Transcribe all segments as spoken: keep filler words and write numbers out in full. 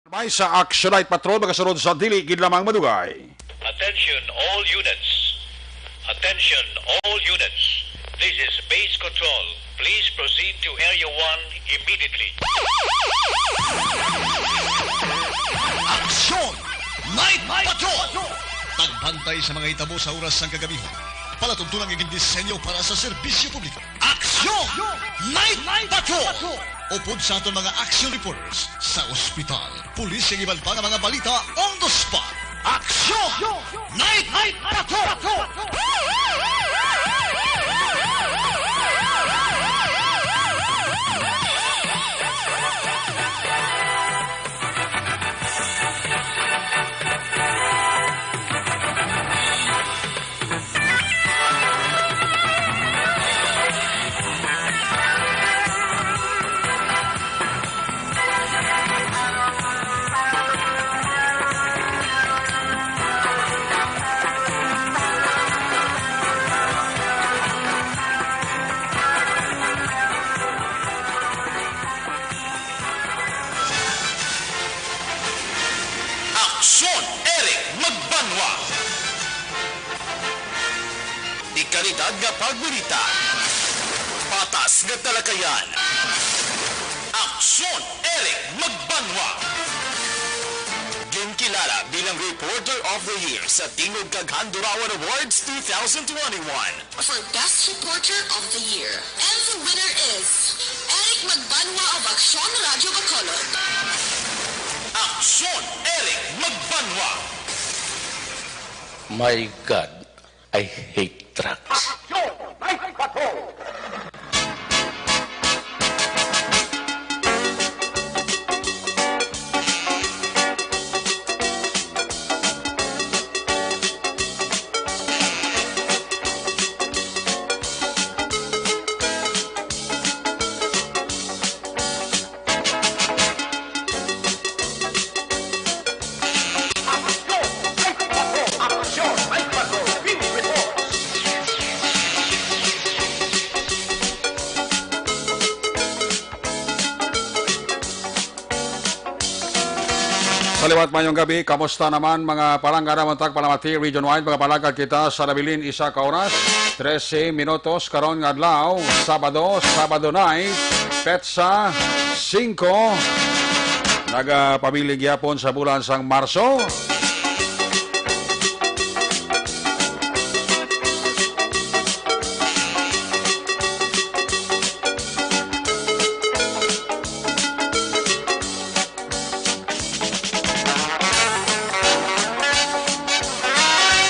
May sa Action Night Patrol, magasunod sa dili gid lamang madugay. Attention all units. Attention all units. This is base control. Please proceed to Area one immediately. Action Night Patrol! Pagbantay sa mga hitabo sa oras sang kagabihan. Palatuntunan nga gindisenyo para sa serbisyo publiko. Action Night Patrol! Upod sa aton mga action reporters sa ospital, pulis, kag iban pa nga mga balita on the spot. Action Night Patrol! Aksyon, Eric Magbanwa. Dekalidad nga pagbalita. Patas nga talakayan. Aksyon, Eric Magbanwa. Ginkilala bilang Reporter of the Year sa Tingog kag Handurawan Awards two thousand twenty-one. For Best Reporter of the Year. And the winner is Eric Magbanwa of Aksyon Radyo Bacolod. Aksyon, Eric Magbanwa. My God, I hate trucks. Aksyon, Night Patrol. Sa liwat, mayong gabi. Kamusta naman, mga palangga namon tagpalamati region-wide? Mga palangga kita sa nabilin, isa ka oras, trese minutos karon nga adlaw, Sabado, Sabado night, petsa singko. Nagapamili gyapon sa bulan sang Marso.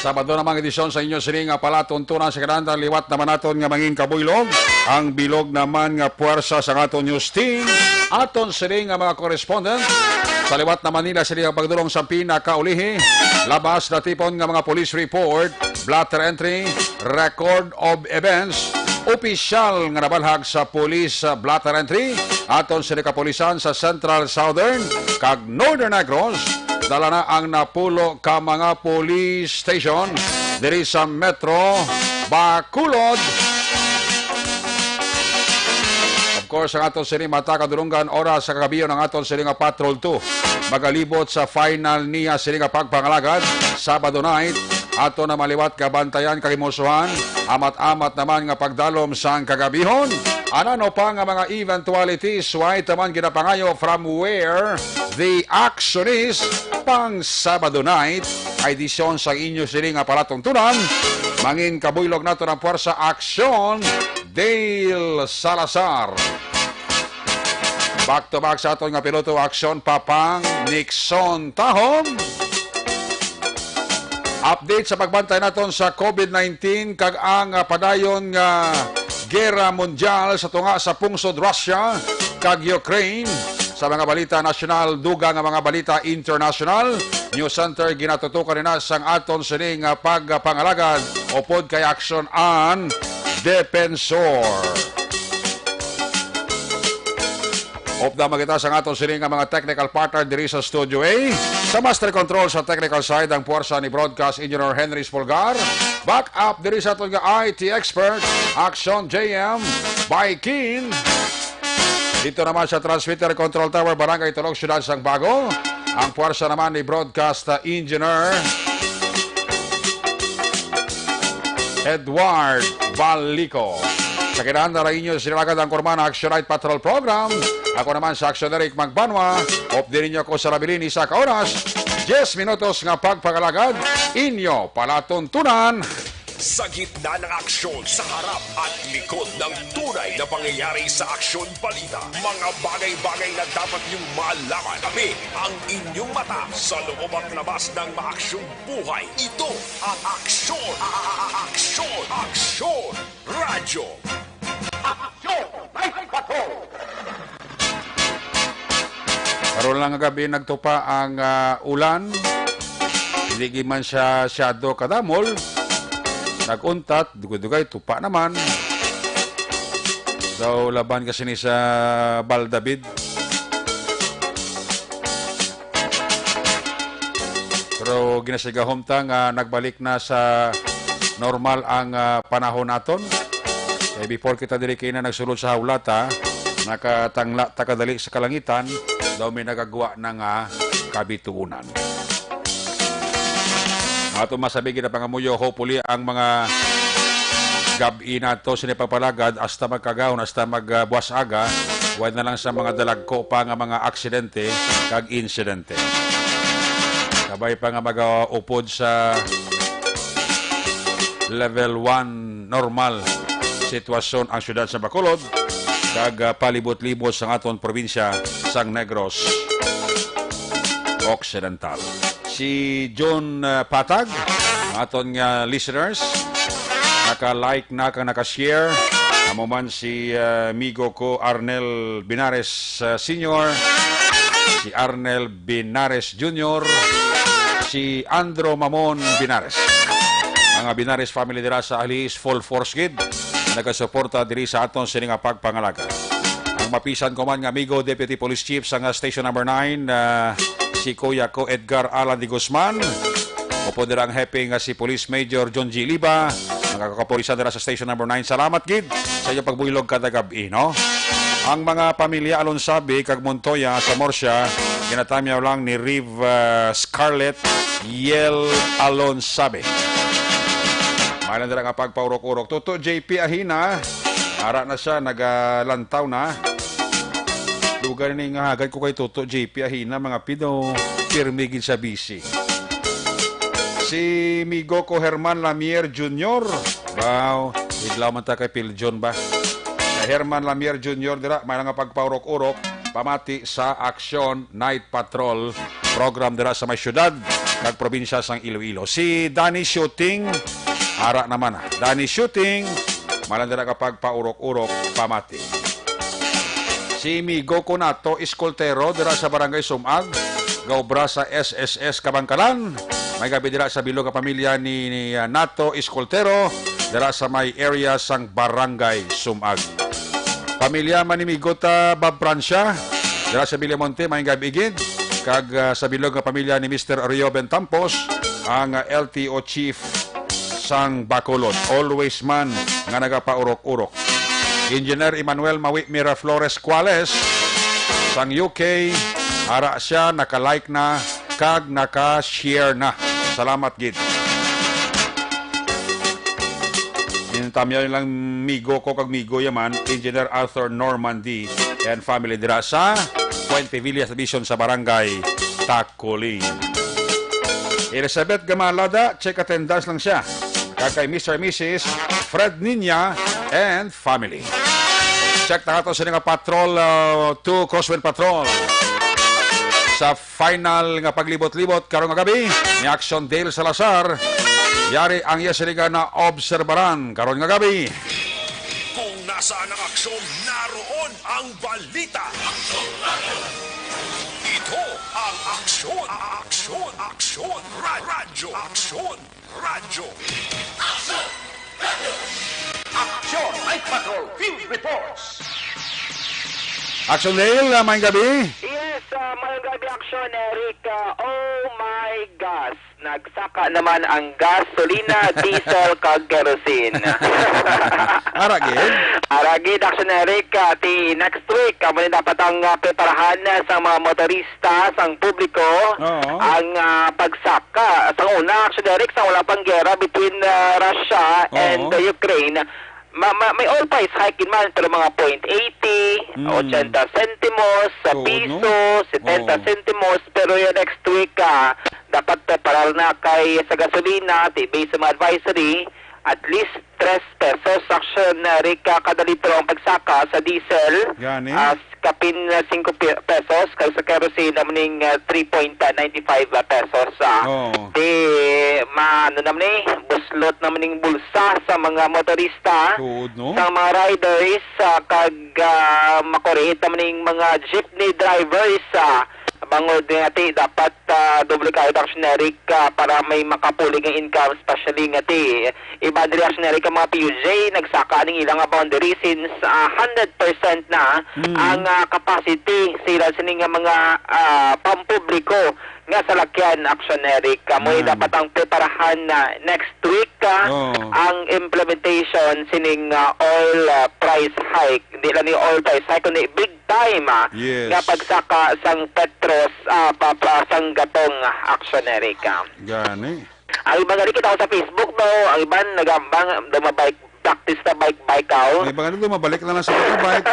Sabado namang edisyon sa inyo sini nga palatuntunan sa kadaan. Liwat naman naton nga mangin kabuylog ang bilog naman nga puwersa sa aton news team. Aton sini nga mga correspondent sa liwat naman nila sini ang pagdulong sa pinakaulihi. Labas natipon nga mga police report, blotter entry, record of events, opisyal nga nabalhag sa police, uh, blotter entry, aton sini kapulisan sa Central, Southern, kag Northern Negros. Dala na ang napulo ka mga police station diri sa Metro Bacolod. Of course, ang aton sini mata kadulungan oras sa kagabion ang aton sini nga Patrol two. Magalibot sa final niya sini nga pagpangalagad, Sabado night. Ato na maliwat kabantayan kag himusuhan, amat-amat naman nga pagdalom sang kagabihon. Ano pa nga mga eventualities, way taman ginapangayo from where the action is, pang Sabado night, edisyon sang inyo sini nga palatuntunan. Mangin kabuylog nato ang puwersa aksyon, Dale Salazar. Back to back sa aton nga piloto aksyon, Papang Nixon Tahom. Update sa pagbantay naton sa covid nineteen kag ang, ah, padayon nga gera mundyal sa tunga sa pungsod Russia kag Ukraine. Sa mga balita nasyonal, dugang nga mga balita internasyonal, News Center, ginatutukan nila sang aton sini nga pagpangalagad upod kay Action an Defensor. Upda man kita sa aton sini nga mga technical partner diri sa Studio A. Sa master control sa technical side, ang puwersa ni Broadcast Engineer Henry Spolgar. Back up diri sa aton nga I T expert, Action J M Baikin. Dito naman sa transmitter control tower, Barangay Tulog, Siyudad sang Bago. Ang puwersa naman ni Broadcast Engineer Edward Balico. Sa kinahan na inyo sinalagad ang Kurman Action Night Patrol Program. Ako naman sa Action Eric Magbanwa. Updi ninyo ako sa nabilin isa ka oras, diyes minutos nga pagpangalagad. Inyo palatuntunan. Sa gitna ng aksyon, sa harap at likod ng tunay na pangyayari sa Aksyon Balita, mga bagay-bagay na dapat niyong malaman. Kami ang inyong mata sa loob at labas ng maaksyong buhay. Ito ang Aksyon, a- a- a- Aksyon, Aksyon Radyo. Aksyon Night Patrol! Karon lang nga gabi nagtupa ang, ah, ulan. Hindi gid man siya siyado kadamol. Nag-untat, dugay-dugay, tupa naman. Daw laban kasi ni sa Baldabid. Pero ginasigahom ta nga nagbalik na sa normal ang, ah, panahon naton. Kay before kita diri kay na nagsulod sa hawlata, nakatangla ta kadali sa kalangitan, daw may nagagwa na nga kabituonan. Ato masabi gid ang pangamuyo, hopefully ang mga gab-i nato sini pagpalagad hasta magkagahon, hasta mag, ah, buwas aga, wala na lang sa mga dalagko pa nga mga aksidente kag insidente. Kabay pa nga mag-upod sa level one normal sitwasyon ang siyudad sa Bacolod kag, ah, palibot-libot sang aton probinsya sang Negros Occidental. Si John, ah, Patag, ang aton nga listeners, naka-like na kag naka-share. Amo man si, ah, amigo ko Arnel Binares, ah, Senior, si Arnel Binares Junior, si Andro Mamon Binares. Mga Binares family dira sa Aliis, full force gid nagasuporta diri sa aton sini nga pagpangalagad. Ang mapisan ko man nga amigo, Deputy Police Chief sa nga Station Number nine, ah, si Kuya ko Edgar Alan de Guzman. Upod dira ang hepe nga si Police Major John G. Liba, mga kakapulisan dira sa Station Number nine. Salamat gid sa inyong pagbuylog kada gab-i, no? Ang mga pamilya Alonsabe kag Montoya sa Murcia, ginatamyaw lang ni Riv, ah, Scarlett Yel Alonsabe. May lang dira nga pagpaurok-urok. Tuto J P Ahina, ara na siya, nagalantaw na. Lugar ni nga hagad ko kay Tuto J P Ahina, mga pido, pirmi gid sa busy. Si migo ko Herman Lamier Junior. Wow, idlaw man ta kay Piljon ba? Kay Herman Lamier Junior dira, may nga pagpaurok-urok, pamati sa Aksyon Night Patrol program dira sa may syudad kag probinsya sang Iloilo. Si Danny Shooting, ara naman na. Danny Shooting, may lang dira ka pagpaurok-urok, pamati. Si migo ko Nato Escoltero dira sa Barangay Sumag, gaobra sa S S S Kabangkalan. May gabi dira sa bilog nga pamilya ni, ni, ah, Nato Escoltero dira sa may area sang Barangay Sumag. Pamilya man ni migo ta Bob Francia dira sa Villamonte, may gabi gid. Kag, ah, sa bilog nga pamilya ni Mister Rioben Tampos, ang, ah, L T O chief sang Bacolod, always man nga nagapaurok-urok. Engineer Emmanuel Mawi Miraflores Cuales sang U K, ara siya, naka-like na kag naka-share na. Salamat gid. Intamyaw lang migo ko kag migo yaman, Engineer Arthur Normandy and family dira sa Puente Villa Division sa Barangay Taculing. Elizabeth Gamalada, check attendance lang siya. Kag kay Mister Missus Fred Niña and family. Check na ato sa nga patrol, uh, two Crosswind Patrol. Sa final nga paglibot-libot karong nga gabi ni Action Dale Salazar, yari ang iya siniga na obserbaran karon nga gabi. Kung nasaan ang aksyon, naroon ang balita. Ito ang Aksyon, Aksyon, Aksyon, Ra- Radyo, Aksyon, Radyo. Action Night Patrol Field Reports. Action Dale, uh, maayong gabi. Yes, uh, maayong gabi, Action Eric. Uh, oh my gosh. Nagsaka naman ang gasolina, diesel, kag kerosene. Ara gid? Ara gid, Action Eric, ah, ti next week, amo ni dapat ang, ah, preparahan, ah, sa mga motorista, sang publiko, Oo. ang, ah, pagsaka. Sa una, Action Eric, sa wala pang gera between, ah, Russia Oo. and, ah, Ukraine, ma-, ma-, may oil price hike gid man, pero mga point eighty, Mm. ochenta sentimos sa Tuod, no? piso, setenta Oo. sentimos, pero yung next week, ah, dapat preparar na kay sa gasolina, ti based sa mga advisory, at least tres pesos, Action Eric, ah, kada litro ang pagsaka sa diesel. Gani? Ah, kapin, ah, singko pi-, pesos, kag sa kerosene naman ning, ah, three point nine five pesos, ah. Oo. Di, ma-, ano naman ni, buslot naman ning bulsa sa mga motorista, Tuod, no? sa mga riders, ah, kag, ah, makuriit naman ning mga jeepney drivers, ah, bangod nga ti dapat, ah, doble kayod, Action Eric, ah, para may makapuli nga income, especially nga ti iban diri, Action Eric, ang mga P U J nagsaka ning ilang nga boundary since, ah, hundred percent na Mm. ang, ah, capacity sila sini nga mga, ah, pampubliko nga salakyan, Action Eric. Amoy Mm. dapat ang preparahan na next week, ah, Oo. ang implementation sining, ah, oil, ah, price hike. Hindi lang ni oil price hike, kundi big time, ah, Yes. nga pagsaka sang petros, ah, pa, pa, sang gatong, ah, Action Eric, ah. Gani. Ang iban gali kita sa Facebook, no? Ang iban nagambang, daw mabike, practice na bike-bike, aw. May iban gali daw mabalik na lang sa pagka-bike.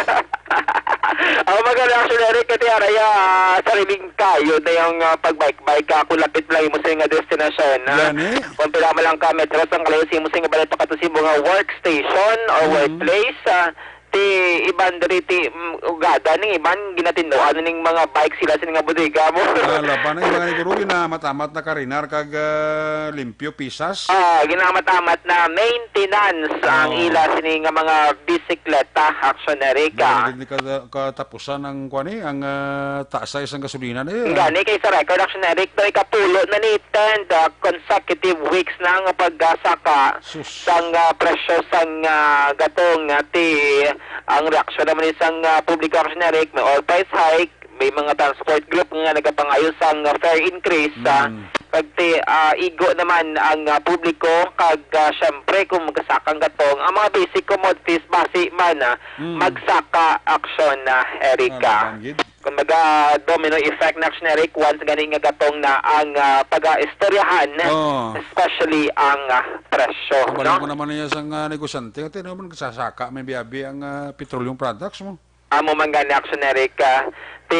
Ang mga reaction, Eric, kasi araya, ah, sariling kayo na yung, ah, pag-bike-bike ka. Kung lapit lang mo sa nga destinasyon, ha? Yan, eh. Kung pila mo lang ka metros ang kalayo sa imo sa nga balay, pakato sa imo nga workstation or Mm. workplace, ah, ti iban diri ti, mm, ugada ning iban ginatinduhan ning mga bike sila sa nga bodega mo. Ah, laban ang iban siguro ginaamat-amat na karinar kag, ah, limpyo pisas. Ah, ginaamat-amat na maintenance ang Oo. ila sini nga mga bisikleta, Action Eric, ah. Meron din ka-, katapusan ang kuwan, eh, ang, ah, taas sa isang gasolina na, eh. Gani kay sa record, Action Eric, to ikapulo na ni ten, ah, consecutive weeks na nga pagsaka Sus. sang, ah, presyo sang, ah, gatong, ah, ti ang reaksyon naman ni sang, ah, publiko, Action Eric, may oil price hike, may mga transport group nga nagapangayo sang, ah, fare increase, ah, Mm. kag ti, ah, igo naman ang, ah, publiko, kag, ah, syempre, kung magsaka ang gatong, ang mga basic commodities, basi man, ah, Mm. magsaka, Action, ah, Eric, ah. Ano man gid? Kumbaga, domino effect na, Action Eric, once gani nga gatong na ang, ah, pag-aistoryahan, Oo. especially ang, ah, presyo, Kabalo no? ko naman niya sang, ah, negosyante, ati naman nagsasaka, may biyabi ang, ah, petroleum products mo. Amo man gani, Action Eric, ah, ti,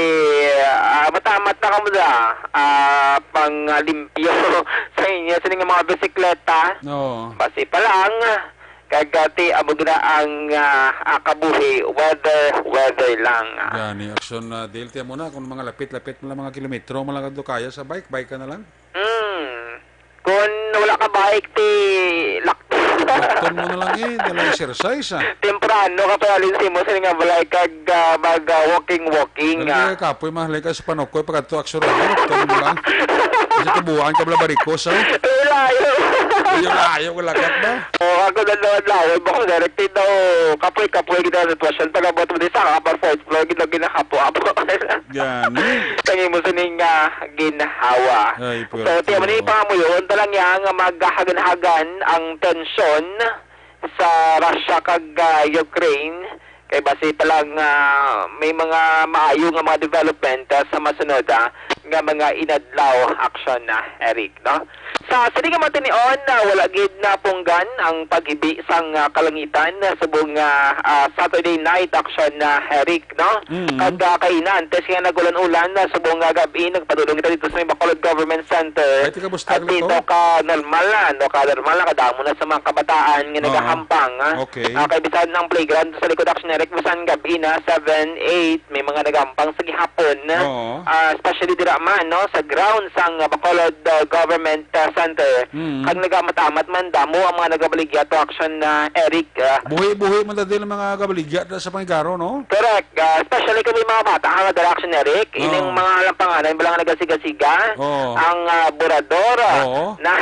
ah, matamat na kamo da, ah, pang, ah, limpyo sa inyo, sini nga mga bisikleta. Oo. Basi pa lang, kag, ah, ti, amo gina ang, ah, ah, kabuhi, weather, weather lang. Gani, Action, ah, Dale, tiyan mo na, kung mga lapit-lapit mo lang, mga kilometro mo lang kadto kaya sa bike, bike ka na lang. Hmm. Kung wala ka bike, ti, lakton. Lakton mo na lang eh, dala exercise, ah. Temprano ka pa, alin si mo, sini nga balay kag, ah, mag, ah, walking, walking, Dali ah. Ka, kapoy, mahalay ka sa panukoy, pagkadto, Action, lakton mo lang. Kasi tubuan ka, bala barikos, ah. Layo. Layo, layo, wala ka ba? O, ako na naman, layo, bako directed daw, kapoy-kapoy, gina sitwasyon, pag-abot mo, di sa ka, pa fourth floor, gina-, ginahapo-hapo. Gani. Kani mo sining, ah, ginhawa. Ay, So, puwerto. Ti mo ni pangamuyoon ta lang ya nga maghagan-hagan ang tensyon sa Russia kag, ah, Ukraine. Kay basi pa lang, ah, may mga maayo nga mga development, ah, sa masunod, ah, nga mga inadlaw, Action, ah, Eric, no? Sa sini nga mga tinion, ah, wala gid napunggan ang paghibi sang, ah, kalangitan, ah, subong nga, ah, Saturday night, Action, ah, Eric, no? Mm. Kag, ah, kaina, antes nga nag-ulan-ulan, ah, subong nga gab-i, nagpadulong kita dito sa may Bacolod Government Center. Ay, tika, busta At ka dito to? Ka normal na, no? Ka normal na, kadamo na sa mga kabataan nga Oo. nagahampang, ah. Okay. Ah, kay bisan ang playground sa likod, Action, Eric, bisan gab-i na, seven, eight, may mga nagahampang sa gihapon. Oo. Ah, especially dira man, no, sa ground sang Bacolod, ah, Government, ah, Center. Mm. Kag nagamat-amat man, damo ang mga nagabaligya to, Action, ah, Eric, ah. Buhi-buhi man ta din ang mga kabaligya sa Pangigaro, no? Correct. Ah, especially kami mga bata, ang dala, Action, Eric, Oo. ining mga lampanganan, wala nga nagasiga-siga, Oo. ang, ah, burador, ah, Oo. na,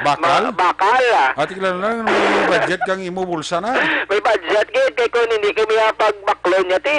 Bakal? ma-, bakal, ah. Ati kilala na, may budget kang imo bulsa na. May budget, gid, kay kung hindi kami, ah, pagbaklo, Kunya ti,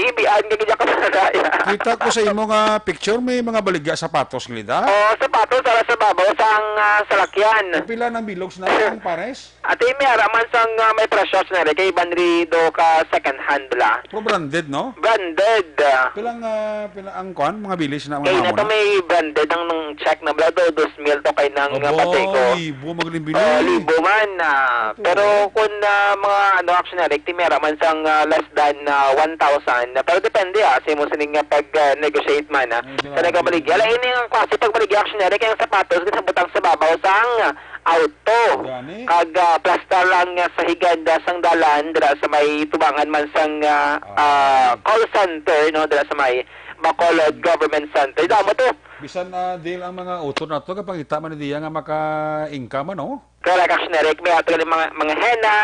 ibian ka gid ka mananaya. Kita ko sa imo nga picture, may mga baligya sapatos gid, ha? Oh, sapatos, ara sa babaw sang, ah, salakyan. Pila nang bilog sa nang pares? Ati, may ara man sang, ah, may presyo, Action Eric, kay banri do ka second hand la. Pero branded, no? Branded. Pila nga, pila ang kuan, mga bilis na mga Kay na amo to na? May branded ang nang check na bla do, dos mil to kay nang, ah, Abo, patay ko. Libo, magaling bili. Oh, libo man, ah, Ito. Pero kung, ah, mga, ano, Action Eric, ti may ara man sang, ah, less than, ah, one thousand, ah, pero depende, ah, sa imo sining nga pag, ah, negotiate man, ah, Ay, sa grabe. Nagamaligya. Lain yung klase pagbaligya, Action Eric, yung sapatos, ginabutang sa babaw sang, ah, auto. Gani? Kag, ah, plastar lang nga sa higanda sang dalan, dira sa may tubangan man sang, ah, Ah. ah, call center, no, dira sa may Bacolod Government Center. Damo to. Bisan, ah, deal ang mga utod nato, kapangita man diya nga maka-income, ano? Correct, Action Eric. May ato gali mga, mga henna,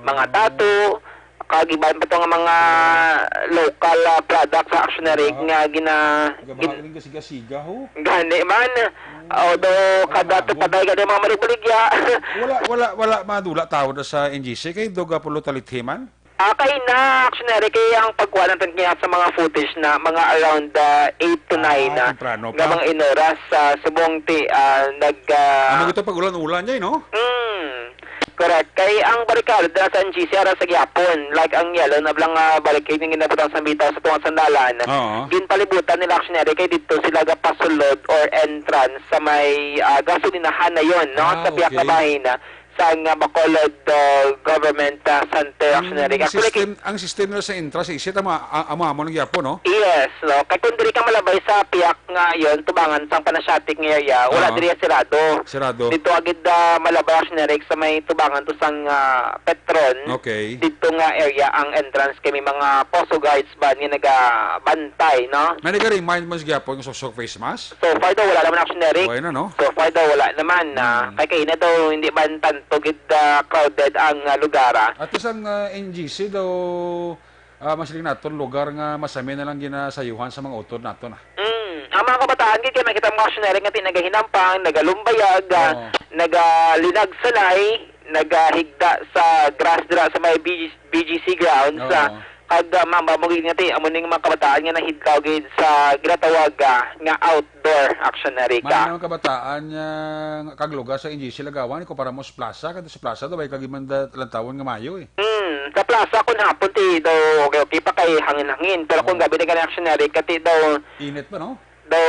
mga Ah. tattoo, kag iban pa to nga mga local, ah, products sa Action Eric Wow. nga gina-, Gabahal gin-, rin ka siga-siga, ho? Gani man. Although, Wala kada na, to ho? patay ka din mga maligbaligya. Wala, wala, wala madula tawon sa N G C kay Doga Pulo Talithi man? Ah, kay na, Action Eric, kay ang pagkuha natin kaya sa mga footage na mga around, ah, eight to Ah, nine na temprano nga pa. mga inoras sa subong ti, ah, nag, ah, Amo ito pag ulan-ulan niya, eh, no? Mm, correct. Kay ang barikada na sa N G C ara sa gihapon, like ang yellow na blang, ah, barricade nga ginabutang sa bitaw sa tunga sandalan, Oo. ginpalibutan nila, Action Eric, kay dito sila gapasulod or entrance sa may, ah, gasolinahan na yon, no? Ah, Sa piyak na okay. bahin, ah, sang, ah, Bacolod, ah, Government, ah, Center, Ang Action Eric. Actually, system, ang system nila sa Intra sa isit, amo, a-, amo, amo lang gyapon, no? Yes, no? Kay kung diri ka malabay sa piyak nga yon, tubangan sang Panasiatic nga area, wala Oo. diri sirado. Sirado. Dito agid, ah, malabay, Action Eric, sa may tubangan to sang, ah, Petron. Okay. Dito nga area ang entrance kay may mga poso guards ba nga nagabantay, no? May nag-remind mo sa gyapon nga suksok face mask? So far daw, wala naman, Action Eric. Okay na, no? So far daw, wala naman, ah, Hmm. kay kaina daw, hindi man tanto gid, ah, crowded ang, ah, lugar, ah. At least ang, ah, N G C daw, ah, mas naton lugar nga masami na lang ginasayuhan sa mga utod nato na. Mm. Ang mga kabataan gid kay makita mo, Action Eric, nga ti-, nagahinampang, nagalumbayag, ah, Oo. nagalinag sanay, nagahigda sa grass dira sa may B G, B G C grounds, Oo. ah, Kag, ah, ma'am, mao gid nga ti, amo ning mga kabataan nga nahidlaw gid sa ginatawag, ah, nga outdoor, Action Eric. May mga kabataan nga kag lugar sa N G C Lagawan, kumpara mo sa plaza, kadto sa plaza daw, ay kag imanda lantawon nga mayo, eh. Hmm, sa plaza kun hapon ti daw okay, okay pa kay hangin-hangin, pero kung Oo. gabi na gani, Action Eric, kati daw Init pa, no? daw,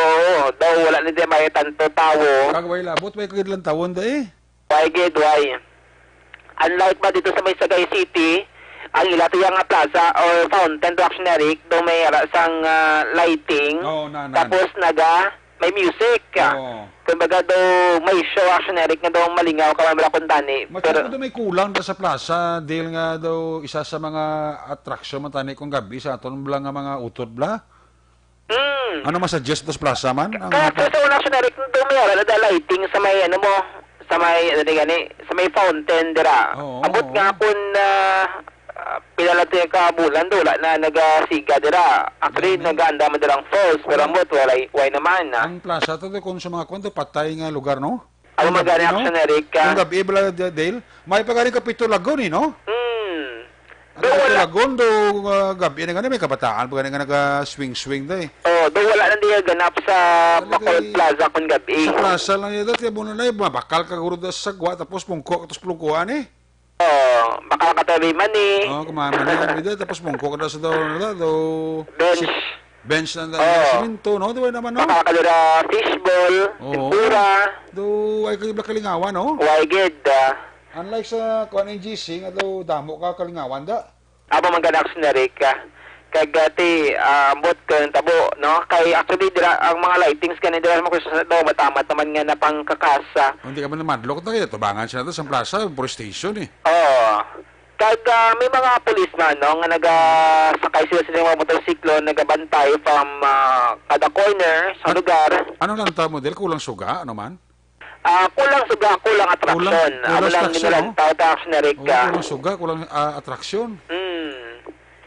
daw wala na di may tanto tawo. Kag way labot, way kag lantawon da, eh. Why gid, why? Unlike ba dito sa may Sagay City, ang ila to nga plaza or fountain to, Action Eric, do may ara sang, ah, lighting, Oo, na, na. tapos naga, may music. Oo. Kumbaga do may show, Action Eric, nga do malingaw ka man bala kung tani. Masyado Pero do may kulang da sa plaza, dahil nga do isa sa mga attraction man tani kung gabi sa aton bala nga mga utod bala. Mm. Ano masuggest dos plaza man? Ang Kaya mga sa, sa una, Action Eric, nung may ara na lighting sa may, ano mo, sa may, ano ni gani, sa may fountain dira. Oo, Abot oo. nga kun, ah, ah, pila lang tayo ka bulan, do, wala na nagasiga dira. Actually, Dami. naganda man dirang falls, pero Wala. ambot, wala, why naman, ah? Ang plaza to, kung sa mga kwan to, patay nga lugar, no? Amo Kung man gani, gabi, no? Action Eric, ah. Kung gabi, bala, Dale, may pa gani Kapitol Lagoon, eh, no? Hmm. Ang Pero Kapitol wala. Lagoon, do, ah, gabi na gani, may kabataan pa gani nga naga-swing-swing da, eh. Oh, do wala na diya ganap sa Ano Bacolod kay Plaza kung gabi. Sa plaza lang yun, dati, amo na na, eh, mabakal ka guro da sa sagwa, tapos pungko, tapos pulungkuan, eh. Oh, bakal ka tabi man, eh. Oh, kumaman na yan, eh, tapos pungko ka da sa do, ano da, do, Bench. si-, bench lang da, Oh. simento, no? Di ba naman, no? Bakal ka dira fishball, Oo. tempura. Do, ay, kay kalingawan, no? Why gid, ah. Unlike sa kuan N G C, nga do, damo ka kalingawan da. Amo man gani, Action Eric, ah. Kag, ah, ti, ah, ambot ko yung tabo, no? Kay actually, dira, ang mga lightings gani dira mo, daw matamat naman nga napangkakas, ah. Hindi ka man namadlok na kayo, tubangan siya na to sa plaza, police station, eh. Oo. Kag, ah, may mga pulis na, no, nga nagasakay sila sa mga motorsiklo, nagabantay from, ah, kada corner sa An-, lugar. Ano lang tawag mo, Del? Kulang suga? Ano man? Ah, kulang suga, kulang atraksyon. Kulang, Amo kulang lang atraksyon, nilang no? tao, ta, Action Eric, Oo, ah. kulang suga, kulang, ah, atraksyon. Mm.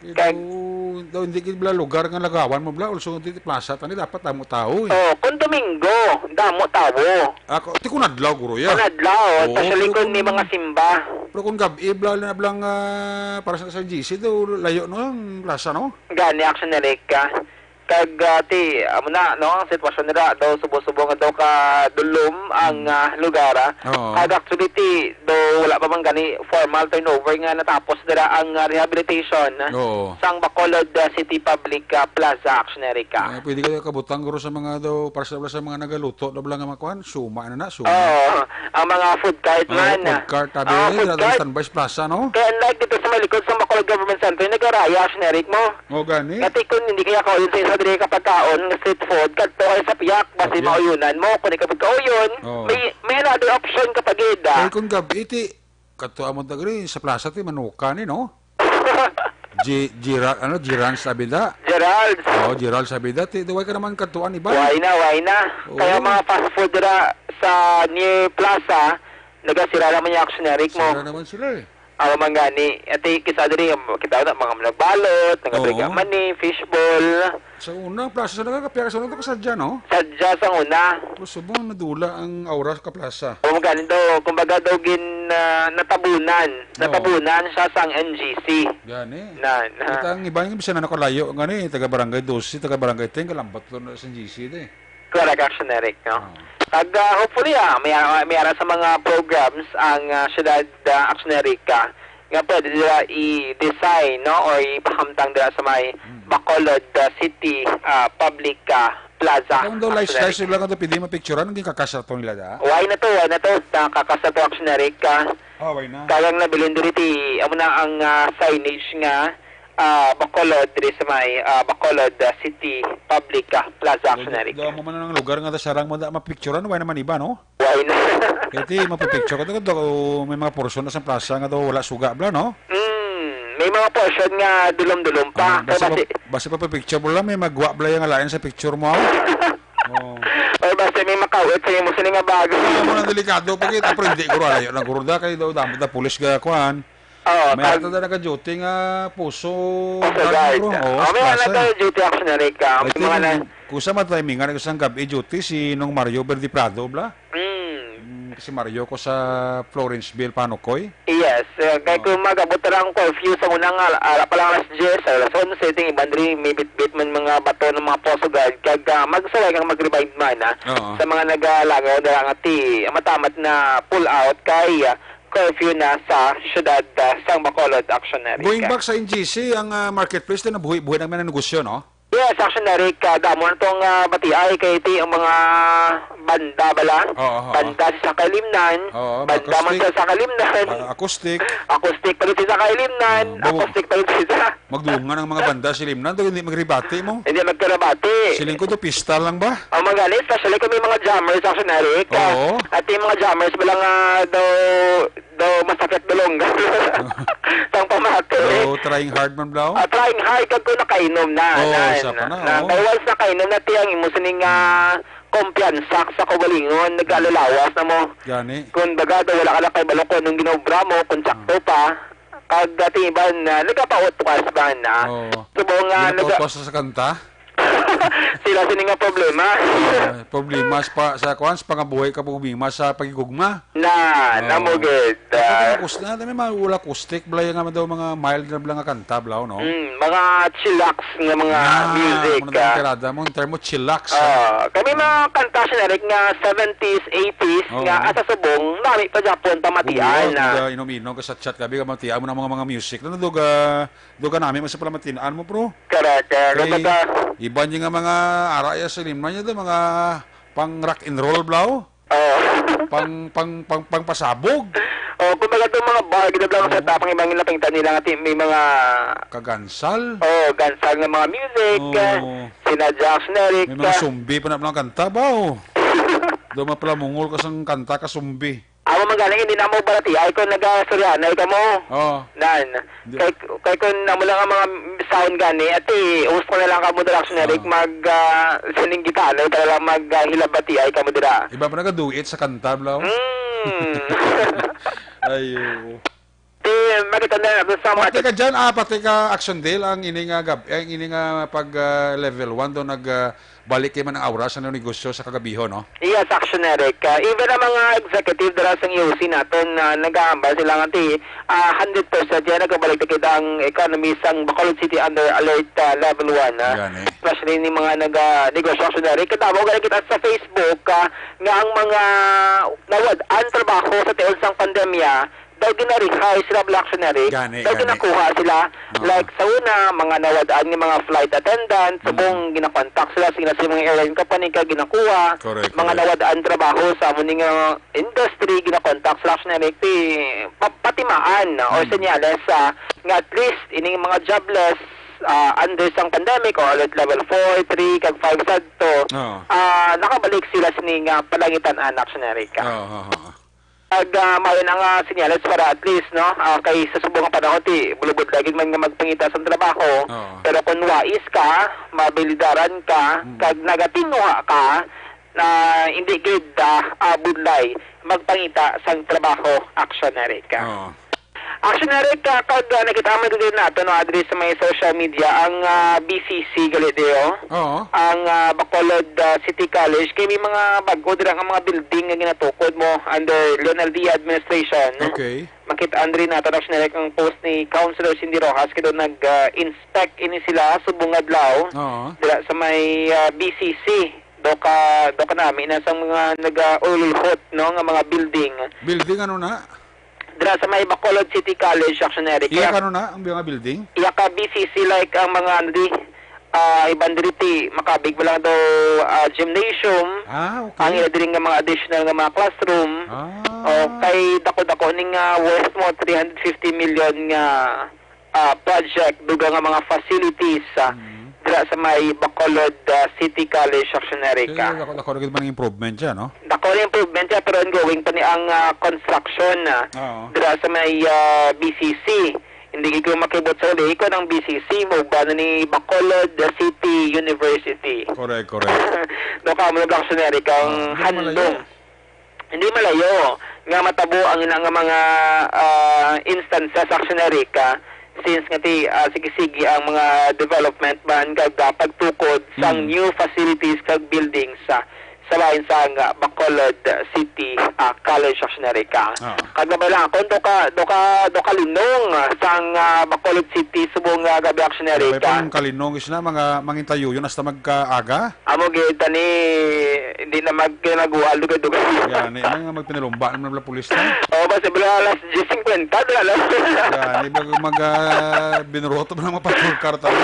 Eh, Kag daw, daw hindi gid bala lugar nga lagawan mo bala, also di plaza tani dapat damo tao, eh. Oh, kung Domingo, damo tawo. Ako, ti kun adlaw, guro, ya. Kung adlaw, Oo, especially pero kung may kung mga simba. Pero kung gab-i, bla-, na blang, ah, para sa, sa G C, daw layo, no, ang plaza, no? Gani, Action Eric, ah. Kag, ah, ti, amo na, no, ang sitwasyon nila, daw subo-subo nga daw ka dulom ang, Mm. ah, lugar, ah. Oo. Kag actually, ti, daw wala pa man gani formal turnover nga natapos nila ang, ah, rehabilitation Oo. sang Bacolod, ah, City Public, ah, Plaza, Action Eric, ah. Ah, pwede ka kabutang, guro, sa mga daw, para sa, sa mga nagaluto, daw blang nga mga kuan, suma na na, suma. Oo, ang mga food cart Oo, man. food cart, tabi, Ang mga food daw cart. standby sa plaza, no? Kaya unlike dito sa may likod sa Bacolod Government Center, nagaraya, Action Eric, mo. O, gani. Kati kung hindi kaya kauyon sa isa diri ka pagkaon nga street food, kadto kayo sa piyak, basi Sa piyak. mauyunan mo. Kung ikaw kauyon, Oo. may, may another option ka pa gid, ah. Kay kung gab-i, ti, kadto amon ta diri sa plaza, ti, manuka ni, no? Gi-, Gira-, ano, Giran sa Abida? Gerald. Oo, Gerald sa Abida. Ti, why ka naman kadtuan, iba? Why na, why na? Oo. Kaya mga fast food dira sa near plaza, nagasira naman yung Action Eric mo. Sira naman sila, eh. Ako man gani. Ati, kisa diri, kita na, mga nagbalot, nagabriga Oo. man ni, fishball. Sa una, plaza sa nagkakapiyak, sa una, to kasadya, no? Sadya sa una. Pero subong nadula ang aura ka plaza. O, gani daw, kumbaga daw gin, ah, natabunan. Oo. Natabunan siya sang N G C. Gani. Na, na. Kita ang iba yung bisa na nakalayo, gani, taga Barangay Dose, taga Barangay Ten, kalambat to na sa N G C, de. Correct, Action Eric, no? Oo. Kag, ah, hopefully, ah, may, may ara sa mga programs ang, ah, syudad, ah, Action Eric, ah, nga pwede nila i-design, no, or ipahamtang dira sa may Mm. Bacolod, ah, City, ah, Public, ah, Plaza, Kung daw Action lifestyle Eric. sila, kung daw pwede mapicturan, ang gikakasya to nila da? Why na to? Why na to? Nakakasya to, Action Eric, ah. Ah, why na? Kaya ang nabilin diri ti, amo na ang, ah, signage nga, ah, Bacolod, diri sa may, ah, Bacolod, ah, City Public, ah, Plaza, Action Eric. Daw mo man ang lugar nga sarang mo da mapicturan, why naman iba, no? Why na? Kaya ti, mapipicture ko, daw, daw, may mga portion na sa plaza nga daw wala suga bla, no? Mm, may mga portion nga dulom-dulom pa. Ah, Kaya basta basi pa, basta pa picture mo lang, may magwa bla yung alain sa picture mo, ah. Oh. Or basta may makawit sa imo sini nga bago. Ah, mo nang delikado, pagkita, pero hindi, guro, alayo lang, guro, da, kayo daw, damo, da, pulis ga, kuan. Oo, May kag ato na naka-duty nga puso Puso guard, guard. bro. Oo, Oh, may sa mga plaza. naka-duty actually, ka. I May think, mga na kung sa mga timing nga, isang gabi duty, si Nong Mario Verdi Prado, bla? Mm. Mm, si Mario ko sa Florenceville, Panukoy. Yes, eh, kay Oo. kung mag-abot na lang ang curfew sa unang ala, ala pa lang alas diyes, alas onse, ting iban diri, may bitbit man mga bato ng mga puso guard, kag, ah, magsaway kang mag-remind man, ah, Oo. sa mga nagalangaw na lang ati, matamat na pull out kay, ah, curfew na sa siyudad, ah, sang Bacolod, Action Eric. Going back sa N G C, ang, ah, marketplace din nabuhi-buhi ng mga negosyo, no? Yes, Action Eric, ah, damo na tong, ah, batiay kay ti ang mga banda bala. Oo, oo. Banda sa Kalimnan, Oo, mga banda man acoustic. sa, sa Kalimnan. Ah, acoustic. Acoustic pa rin sa Kalimnan, Oo, bago- acoustic pa rin sa Magdungan ang mga banda sa Kalimnan, daw hindi magribati mo. Hindi magkarabati. Siling ko, do pista lang ba? Ang mga gani, especially kung may mga jammers, Action Eric, ah, Oo. at yung mga jammers, wala nga daw, daw masakit balong. Tang pamati. So, trying hard man, bro? Ah, trying hard, kag kung nakainom na, Oo, na, isa pa na, na, oo. Kaya once nakainom na, tiyang imo sining, ah, kumpiyansa sa kaugalingon, nag-alalawas na mo. Gani. Kung baga daw, wala ka na kay balong kung anong ginobra mo, kung sakto Ah. pa. Kag dati iban, ah, nagapautwas ba na? Oo. Subong nga, Yung naga- napautwas sa kanta? Sila sini nga problema. Ah, problema sa, pa-, sa kuwan, sa pangabuhi ka, problema sa pagigugma. Na, Oo. namo gid, Tapos ah. yung kus-, na, may mga wala acoustic, bala yung nga daw mga mild na bala nga kanta, bala, no? Mm, mga chillax nga mga Ah, music, mga ah. Tirada mo, in term of chillax, ah. Ah, kami mga kanta siya na rin nga seventies, eighties, Oo. nga asa subong, nami pa Japon, pamatian Oo, na. Mga inom-inom ka sa chat, gabi ka matian mo ng mga, mga music. Ano, duga, duga nami, mas pala matinaan mo, bro? Correct, ah, Kay, kumbaga, iba niya nga mga ara ya sa lima niya, do, mga pang rock and roll, bro. Oh. Pang, pang, pang, pang pasabog. Oh, kumbaga itong mga bar, gid lang sa Oo. tapang ibang napinta nila nga ti-, may mga Kagansal. Oh, gansal nga mga music, Oo. ah, sina Jax, Neric, May mga ah. sumbi pa na palang kanta ba, oh? Do maplamungol ka sang kanta ka sumbi. Amo man galing, hindi na mo balati. Ay, kung naga-Sorianay ka mo. Oo. Nan. Di- Kay, kay kung amo lang ang mga sound gani, ati, gusto na lang ka mo dala, Neric, Ah. mag, ah, sining gitara, para lang mag, ah, hilabati ay ka mo dira. Iba pa nagaduet sa kanta, bro. Mm. Ay, oo. Ti, Makita na natin sa mga Pati ka dyan, ah, pati ka Action Deal, ang ini nga gab-, ang ini nga pag, ah, level one, do nag, ah, balik kay man ang aura sa negosyo sa kagabiho, no? Yes, Action Eric. Ah, even ang mga executive dira sa U C naton, ah, nagahambal sila nga ti, ah, hundred percent yan, nagabalik na kita ang economy sang Bacolod City under alert, ah, level one, ah. Gani. Especially ni mga naga-negosyo, Action Eric. Kadamo gani kita sa Facebook, ah, nga ang mga nawad-an trabaho sa tiil sang pandemya, daw gina-rehire sila, Black Shinari. Gani, Daw gani. ginakuha sila. Oo. Like, sa una, mga nawad-an nga mga flight attendant, Mm. subong ginakontak sila, sila sa mga airline company ka ginakuha, Correct, mga correct. nawad-an trabaho sa amo ni nga industry, ginakontak sila, Black Shinari, ti, pa-, patimaan, or Mm. senyales, ah, nga at least, ining mga jobless, ah, under sang pandemic, o alert level four, three, kag five sadto, Oo. ah, nakabalik sila sini nga palangitan-an, Black Shinari ka. Oo, oo, oo. Ag, ah, maayo na nga senyales para at least, no, ah, kay sa subong nga panahon ti bulubod lagi man nga magpangita sang trabaho. Oo. Pero kung wais ka, mabilidaran ka, Mm. kag nagatinguha ka, na hindi gid, ah, ah, budlay magpangita sang trabaho, Action Eric. Oo. Action Eric, ah, kag, ah, nakita man gid nato, no, adri sa may social media ang, ah, B C C gali, Deo. Oo. Ang, ah, Bacolod, ah, City College, kay may mga bag-o dira nga mga building nga ginatukod mo under Leonel Dia administration. Okay. Makit-an diri nato, Action Eric, ang post ni Councilor Cindy Rojas, kay daw nag, ah, inspect ini sila subong adlaw Oo. dira sa may, ah, B C C. Do ka, do ka nami na sa mga nag-ululhot, no, nga mga building. Building ano na? Dira sa may Bacolod City College, Action Eric. Iya Kaya kano na ang mga building? Iya ka B C C, like, ang mga, ano di, ah, iban diri ti makabig mo lang daw, ah, gymnasium. Ah, okay. Ang ila diri nga mga additional nga mga classroom. Ah. O, kay dako-dako ning, ah, worth mo three hundred fifty million nga, ah, project, dugang nga mga facilities, ah, Mhm. dira sa may Bacolod, ah, City College, Action Eric. Eh, dako, dako na gid man ang improvement siya, no? Dako na improvement siya, pero ongoing pa ni ang, ah, construction, ah, Oo. dira sa may, ah, B C C. Hindi gid ko makibot sa uli kon ang B C C mo ba na ni Bacolod City University. Correct, correct. No, kamo na, Black Shinari, kang Ah, hindi malayo. handom. Hindi malayo nga matabo ang ina nga mga, ah, instances, Action Eric, ah, since nga ti, ah, sige-sige ang mga development man kag, ah, pagtukod sang Mm. new facilities kag buildings, ah, sa bahin sang, ah, Bacolod City, ah, College, Action Eric. Ah. Kag nabay lang akon, do ka, do ka, do ka linong, ah, sang, ah, Bacolod City subong nga gab-i, Action Eric. May pang kalinong is na mga mangintayuyon hasta magkaaga? Amo gid tani, hindi na mag-, kinagual, dugay-dugay. Gani, may nga magpinalumba naman ang pulis na. Oh, basta bala alas diyes singkwenta, dala na. Gani, mag, mag, ah, binuroto mo ng mga patrol car tayo.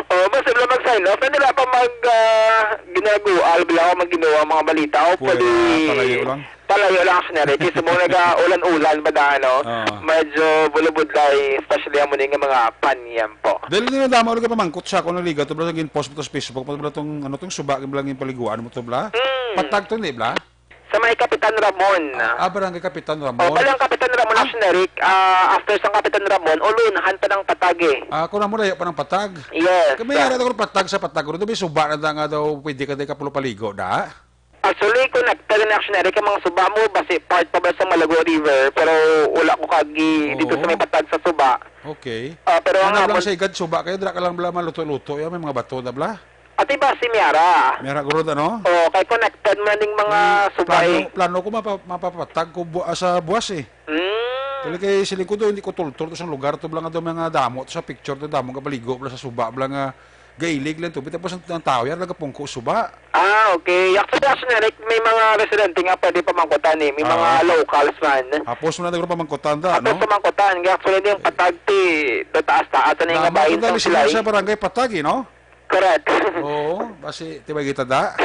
Oh, basta bala mag-sign off, na nila pa mag, ah, ginagual, bala ako mag-ginawa ang mga balita. Hopefully, Pwede, palayo lang. Palayo lang, Action Eric. Kay subong naga-ulan-ulan ba na, ano? Ah. Medyo bulubudlay, especially amo ni nga mga paniyempo. Dahil din nadama ulit ka pamangkot siya kung naligaw to, bro, sa ginpost mo to sa Facebook, bro, tong, ano, tong suba, yung bala yung paliguan mo to, bla? Mm. Patag to, hindi, bla? Sa may Kapitan Ramon. Ah, Barangay Kapitan Ramon. O, bali ang Kapitan Ramon, Ah. Action Eric, ah, after sa Kapitan Ramon, ulunhan pa ng patag eh. Ah, kung namo layo pa ng patag. Yes. Kami yara ko patag sa patag, bro, may suba na da nga daw, pwede ka di ka pulo paligo, da? Actually, connected na, Action Eric, ang mga suba mo, basi part pa ba sa Malago River, pero wala ko kagi dito Oo. sa may patag sa suba. Okay. Ah, pero Ano ang lang hapon sa igad, suba kayo, dira ka lang bala maluto-luto, yan, may mga bato na bala. Ati ba si Miara? Miara Gurod, ano? Oh, kay connected man ning mga May subay. plano, plano ko mapa-, mapapatag ko bu-, ah, sa buwas, eh. Mm. Kaya kay siling ko doon, hindi ko tultol to sa lugar to, bala nga daw mga damo to sa picture to, damo nga baligo, bala sa suba, bala nga gailig lang tubig. Tapos ang, ang tao, yan, nagapungko suba. Ah, okay. Actually, Action Eric, may mga residente nga pwede pamangkutan eh. May mga Ah. locals man. Tapos mo na nagro pamangkutan ta, Tapos no? pamangkutan. Actually, yung patag ti, do taas-taas, ano yung Damo bahin ko sa dali sila silay? sa barangay patag, eh, no? Correct. Oo, basi, tibay kita da.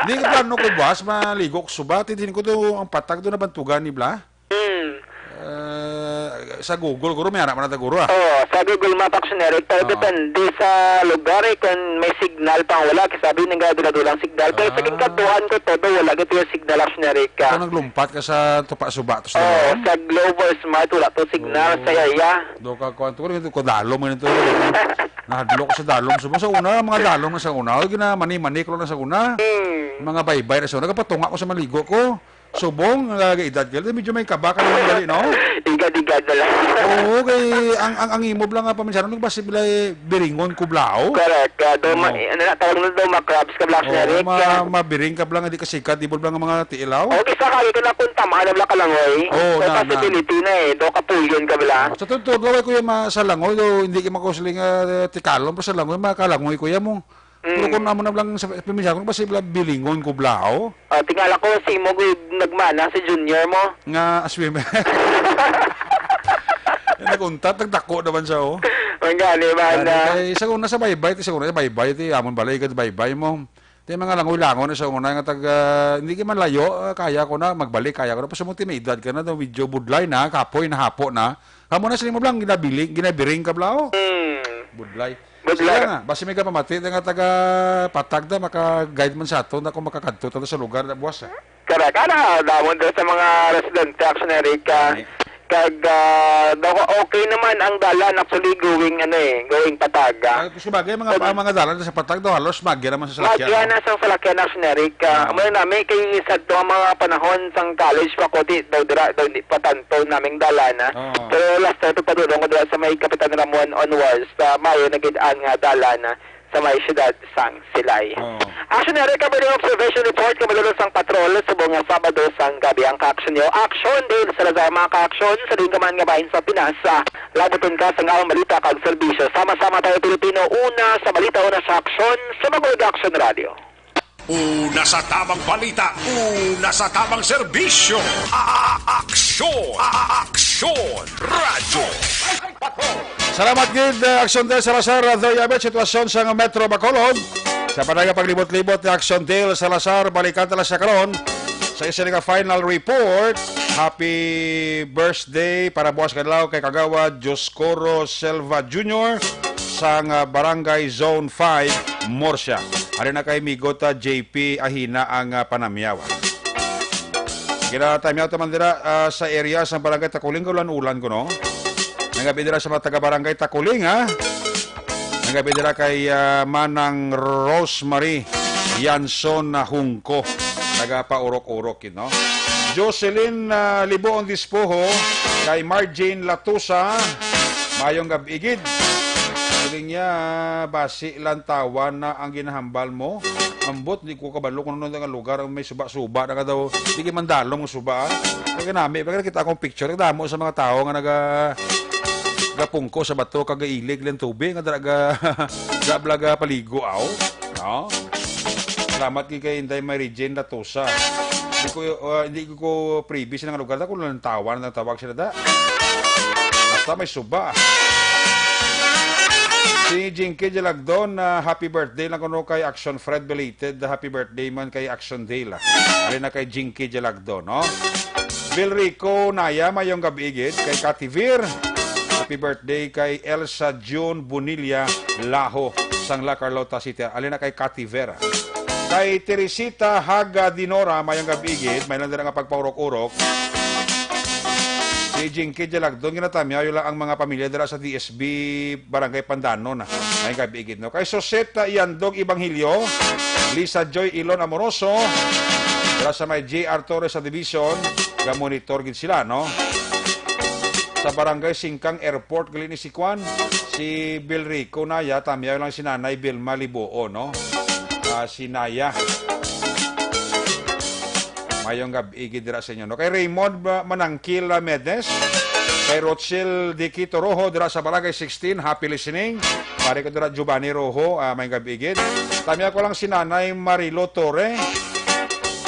Hindi ka plano ko buwas, maligo ko suba, titin ko to ang patag doon na bantugan ni Bla. Hmm. Eh, sa Google, guro, may anak man na guro, ah. Oo, sa Google Map, Action Eric, pero Oo. depende sa lugar, eh, kung may signal pa, wala, kasi sabi nang dulang signal. Pero sa Ah. ginkaduhan ko, todo, wala, gito yung signal, Action Eric, ah. Kung naglumpat ka sa tupa suba, to sa Oo, dalom? sa Globe or Smart, wala to signal, Oo. sa yaya. Do ka, kuwan to, ko dalom, ganito, nahadlok sa dalom. Sa, sa una, mga dalom na sa una, o, ginamani-mani ko lang na sa una. Hmm. Mga baybay na sa una, kapatunga ko sa maligo ko. Subong nga edad ka, medyo may kaba ka naman gali, no? Igad-igad na lang. Oo, kay ang, ang, ang imo bala nga paminsaron, basi bala biringon ko bala, oh. Correct. Ah, do, ma-, Oo. ano na, tawag na do, ma-crabs ka bala, Oo, Eric, ma-, ah. Mabiring ka bala nga di ka sikat, di mo bala nga mga tiilaw. Okay, sa kali ka na kung tama na bala ka langoy. Oo, May na, na. possibility na eh. Do, kapuyon ka bala. Sa totoo, gaway ko yung ma-, sa langoy, do, hindi ka makusling, ah, tikalon, pero sa langoy, makalangoy ko yan mo. Mm. Pero kung amo na lang sa paminsya, kung basi bala bilingon ko bala, oh. Ah, tingala ko, si mo gid nagmana si junior mo. Nga swimmer. Yan, nag-untat, nagdako naman siya, oh. Ang gani ba Gani, na? Kay, sa una sa baybay, ti sa una sa baybay, ti amon balay, ikad baybay mo. Ti mga langoy-langoy na sa una, nga tag, ah, hindi ka man layo, ah, kaya ko na, magbalik, kaya ko na. Pasumong ti may edad ka na, daw, medyo budlay na, kapoy na, hapo na. Amo na sila mo lang, ginabiling, ginabiring ka bala, oh. Hmm. Budlay. Budlay. Sige nga, basi may kapamati na nga taga Patag na, maka-guide man sa ato na kung makakadto tayo sa lugar na buwas, ah. Correct. Ana, damon daw sa mga residente, actually, Eric, ah, Ay. kag, ah, daw okay naman ang dalan, actually, going, ano eh, going Patag, ah. Ay, sabagay, mga, Pag- ang mga dalan sa Patag daw, halos magya naman sa salakyan, Magya no? na sa salakyan, actually, Eric, ah, Mm. amo na nami, kay sa to ang mga panahon sang college pa ko, di, daw dira, daw di pa tanto naming dalan, ah. Oo. Pero last time, pagpadulong ko dira sa may Kapitan Ramon onwards, sa Mayo na gid ang, ah, dalan, ah, sa may siyudad sang Silay. Oo. Action Area Kabalo Observation Report, kabalo sang patrol, subong nga Sabado sang gabi ang ka-action nyo. Action Dale Salazar, mga ka-action, sa diin ka man nga bahin sa Pinas, ah, labuton ka sa nga balita kag serbisyo. Sama-sama tayo, Pilipino, una sa balita, una sa aksyon, sa Magulog Action Radio. Una sa tamang balita, una sa tamang serbisyo. A-, a-, aksyon, a-, a-, aksyon, radyo. Salamat gid, uh, Action Dale Salazar, uh, Doy Abet, sitwasyon sa Metro Bacolod. Sa panay nga paglibot-libot ni Action Dale Salazar, balikan tala sa karon sa isa nga final report. Happy birthday para buwas kadlaw kay Kagawad Dioscoro Silva Junior sang, uh, Barangay Zone five, Murcia. Ari na kay Migot, uh, J P Ahina ang, uh, panamyaw. Ginatamyaw ta man dira, ah, sa area sa Barangay Takuling, ulan-ulan kuno. Nagabi dira sa mga taga Barangay Takuling, ha? Nagabi dira kay, ah, Manang Rosemary Yanson na Hungko. Nagapaurok-urok, you know. Jocelyn, ah, Liboon Dispoho, kay Marjane Latusa, mayong gab-i gid. Siling niya, basi lantawan na ang ginahambal mo. Ambot, di ko kabalo kung ano nga lugar ang may suba-suba na nga daw. Di kay mandalong ang suba, ah. Kaya nami, pag nakita akong picture, damo sa mga tao nga naga-, gapungko sa bato, kagailig lang tubig, nga dra-, ga-, ga-, blaga paligo, aw. No? Salamat kay, kay Inday Mary Jane Latosa. Hindi ko, uh, hindi ko privy sa nga lugar. Ako lang tawag, nang tawag sila da. Basta may suba. Si Jinky Jalagdon, ah, happy birthday lang kuno kay Action Fred belated. Happy birthday man kay Action Dale, ah. Ari na kay Jinky Jalagdon, no? Bill Rico Naya, mayong gabi gid kay Kativir. Happy birthday kay Elsa June Bonilla Laho, sang La Carlota City. Ali na kay Kativir. Kay Teresita Haga Dinora, mayong gabi gid. May lang dira nga pagpaurok-urok. Si Jinky Jalagdon, ginatamyaw lang ang mga pamilya dira sa D S B Barangay Pandanon, ah. May gabi gid, no? Kay Soseta Iandog Evangelio, Lisa Joy Ilon Amoroso, dira sa may J R Torres sa Division, ga-monitor gid sila, no? Sa Barangay Singkang Airport, gali ni si Kwan, si Bill Rico Naya, tamyaw lang si Nanay Vilma Libuo, no? Ah, si Naya. Mayong gab-i gid dira sa inyo, no? Kay Raymond, ah, Manangkil, ah, Medes, kay Rochelle Diquito Rojo dira sa Barangay sixteen, happy listening. Pare ko dira, Giovanni Rojo, ah, mayong gab-i gid. Tamyaw ko lang si Nanay Marilo Torre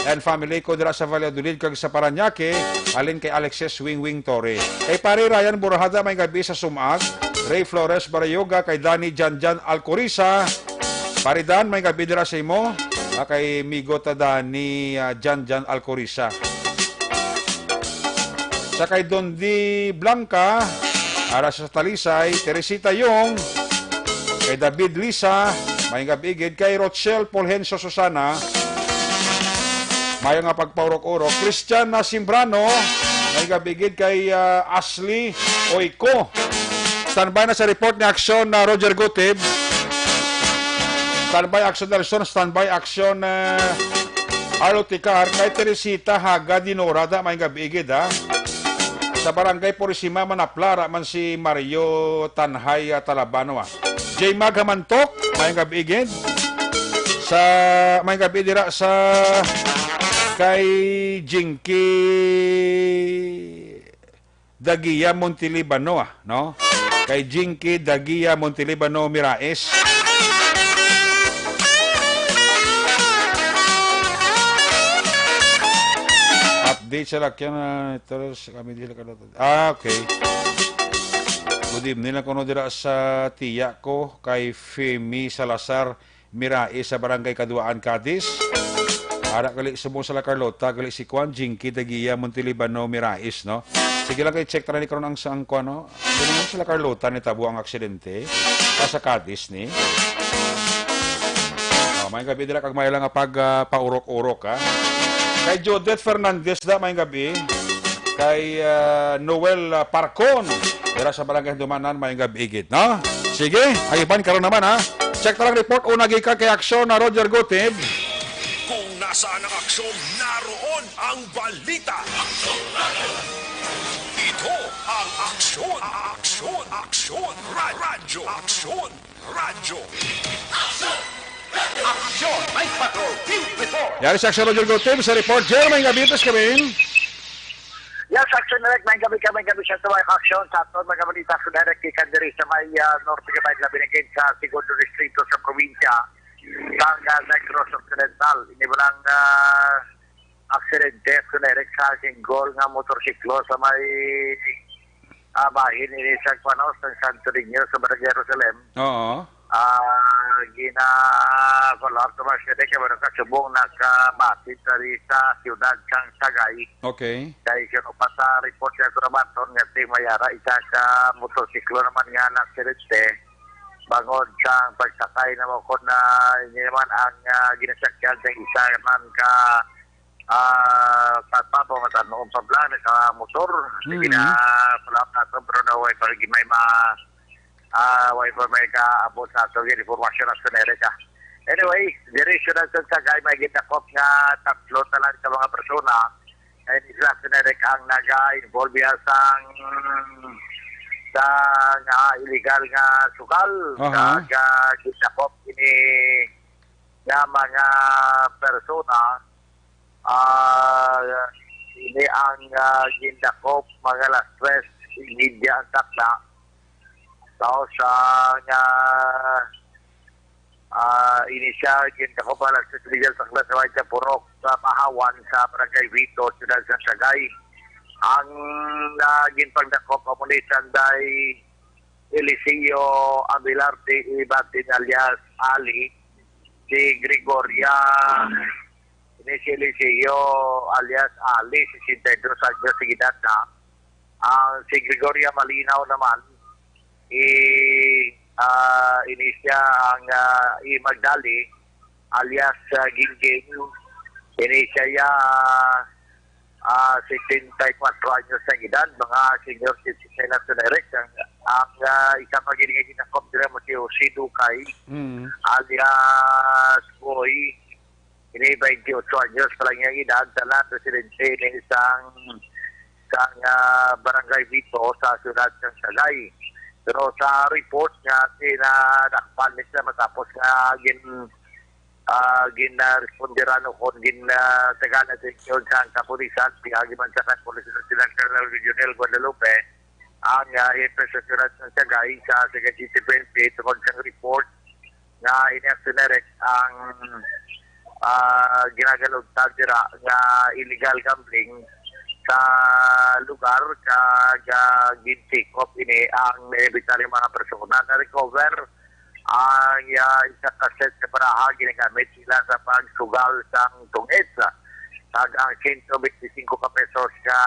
and family ko dira sa Valladolid kag sa Parañaque, halin kay Alexis Wing Wing Torre. Kay Pare Ryan Borjada, mayong gab-i sa Sumag. Ray Flores Barayoga, kay Danny Janjan Alcoriza, Pare Dan, mayong gab-i dira sa imo. Ah, kay Migo ta Dani, ah, Jan Jan Alcoriza. Sa kay Dondi Blanca, ara sa Talisay, Teresita Yong, kay David Lisa, mayong gab-i gid, kay Rochelle Fulgencio Susana, mayo nga pagpaurok-urok. Christian na Simbrano, mayong gab-i gid, kay, ah, Ashley Oiko. Standby na sa report ni Aksyon na Roger Gutib. Standby Aksyon Nelson, standby Aksyon, eh, Arlo Ticar, kay Teresita Haga Dinora da, may gabi gid, ha. Sa Barangay Purisima, Manapla, ra man si Mario Tanhay, ah, Talabano, ah. J Mag Hamantok, may gabi gid. Sa, may gabi dira sa kay Jinky Dagia Montelibano, ah, no? Kay Jinky Dagia Montelibano Mirais. Update sa lakyan na ito sa kami dila ka. Ah, okay. Good evening lang kuno dira sa tiya ko kay Femi Salazar Mirais sa Barangay Kaduaan, Cadiz. Ara gali subong sa La Carlota, gali si Kwan Jinky Dagia Montelibano Mirais, no? Sige lang kay check tanan ni karon ang sang Kwan, no? Dili man sa La Carlota ni tabo ang aksidente. Ah, sa Cadiz ni. Oh, may gabi dira kag may lang nga pag, ah, paurok-urok, ha. Kay Judith Fernandez da, may gabi. Kay, ah, Noel, ah, Parcon. Dira sa Barangay Dumanan, may gabi gid, no? Sige, ang iban karon naman, ha. Check na lang report. Una gikan kay Aksyon na Roger Gutib. Kung nasaan ang aksyon, naroon ang balita. Ito ang Aksyon, Aksyon, Aksyon, Ra- Radyo, Aksyon, Radyo. Aksyon, may patrol, field report. Yari si Aksyon Roger Gutib sa report. Jermaine Gavitas kami. Yes, Aksyon Direct, may gabi ka, may gabi sa tuway aksyon sa aton mga balita sa direct gikan diri sa may, ah, Norte Cavite, labi na gid sa segundo distrito sa probinsya sang, ah, Negros Occidental. Ini ba lang, ah, aksidente, Aksyon Direct, sa single nga motorsiklo sa may, ah, bahin ini sa Cuanos, sa Santo Niño, sa Barangay Jerusalem. Oo. Ah, gina-follow up naman siya, di kaya kasubong nakabati diri sa siyudad sang Sagay. Okay. Kay siya ko pa sa report nga kurabaton nga si Mayara, isa ka motorsiklo naman nga na-aksidente. Bangod sa pagsakay na mo ko na, hindi naman ang, ah, ginasakyan sa isa man ka, ah, papa, pamatan mo, pabla, naka motor. Sige Mm. na, pala nato, pero na way pa may ma-, ah, way pa may kaabot sa ato, yung informasyon na sa Amerika. Anyway, diri siyudad sa Sagay, may gindakop nga tatlo tanan ka mga persona. Ay, isla sa Amerika ang naga-involve ya sang, sa nga illegal nga sugal. Aha. Sa ga-, gindakop ini nga mga persona. Ah, ini ang, ah, gindakop mga alas tres y media ang takna. Tapos, ah, nga, ah, ini siya gindakop mga alas tres y media ang takna sa may Purok sa Mahawan sa Barangay Vito, Siyudad sa Sagay. Ang, ah, ginpangdakop amo ni Sanday Eliseo Abilarte Ibatin alias Ali, si Gregoria, ini si Eliseo alias Ali, sesenta y dos anyos ang edad na. Ang si Gregoria Malinaw naman, i, ah, ini siya ang, ah, i Magdali alias, ah, Gingging. Ini siya ya, ah, setenta y cuatro anyos ang edad, mga senior citizen na sa direct. Ang, ang, ah, isa pa gini nga ginakop dira mo si Jose Ducay, Mm. alias Boy. Ini twenty-eight anyos pa lang iyang edad, tanan residente ini sang, sang, ah, Barangay Vito sa siyudad sang Sagay. Pero sa report nga, sinadakpan ni sila matapos nga gin, ah, gin, ah, responderan o kon gin, ah, tagaan atensyon sang kapulisan, pinaagi man sa kan Police Lieutenant Colonel Regional Guadalupe, ang, ah, hepe sa siyudad sang Sagay sa Sagay City P N P tungod sang report nga ini Aksyon Direct ang, ah, ginagaluntad dira nga illegal gambling sa lugar kag, ah, gin-check up ini ang naimbitari mga persona. Na-recover ang, ah, isa ka set nga baraha ginagamit nila sa pagsugal sang tungits, kag ang siyento bente singko ka pesos nga,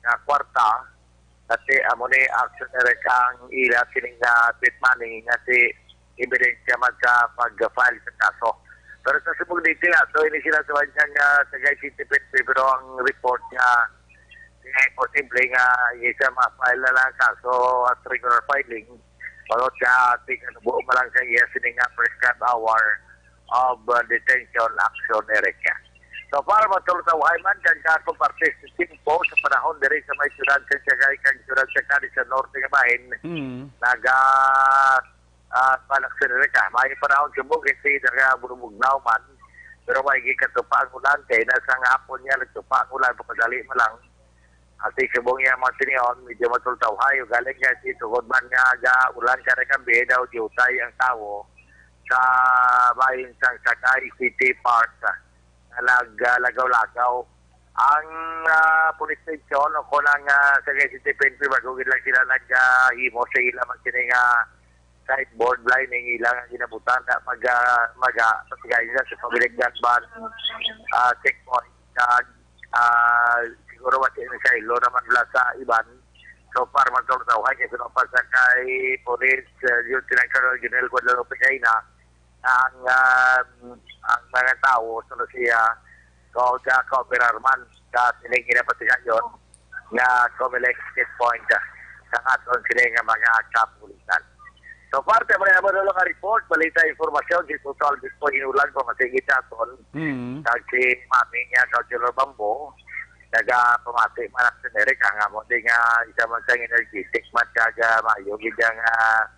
nga kwarta. Dati, amo ni Aksyon Direct ang ila sining nga bet money nga si ebidensya man sa pag-file sa kaso. Pero sa subong dito nga, so ini sila sa bansang, ah, Sagay City P N P, pero ang report nga, eh, posible nga isa ma-file na lang kaso at regular filing. Pagod sa ating ano, buo mo lang sa iya sining nga prescribed hour of, ah, detention, Aksyon Direct. So far, matulog sa uhay man, kag sa akong parte sa timpo, sa panahon diri sa may siyudad sa Sagay, kag siyudad sa Cadiz sa norte nga bahin, Mm. naga, ah, panak sa Amerika. May panahon subong, kasi naga burubugnaw man. Pero may gikatupa ang ulan, kay nasa nga hapon niya, nagtupa ang ulan, pagkadali man lang. At subong niya mga siniyon, medyo matulog sa uhay, galing nga si tungod man nga ga ulan ka na gabi, daw diutay ang tawo sa bahin sang Sagay City Park, ah, nga naglagaw-lagaw. Ang, ah, police station o kung ang, ah, Sagay City P N P, bago gid lang sila nag, ah, himo sa ila man sini nga sideboard blind ning ila nga ginabutan na mag, ah, mag, ah, patigay nila sa pabilik gun ban, ah, checkpoint. Kag, ah, siguro wa sila sa ilo naman nila sa iban. So far, man sa usahay kay sino pa sa kay Police, ah, Lieutenant Colonel Junel Guadalupe Caina, ang, ah, ang mga tao sa Lucia, ko ka kooperar man sa sining ginapatigayon nga Comelec checkpoint, ah, sa aton sini nga mga kapulisan. So, parte mo na naman nga report, balita, informasyon, si Total Bispo Hinulag, pamasigit sa aton. Mm. Kag si Mami niya, Councilor Bambo, nagapamati man ang Amerika nga mo, di nga isa man sang energetic, man kag, ah, maayo, gid ang, ah,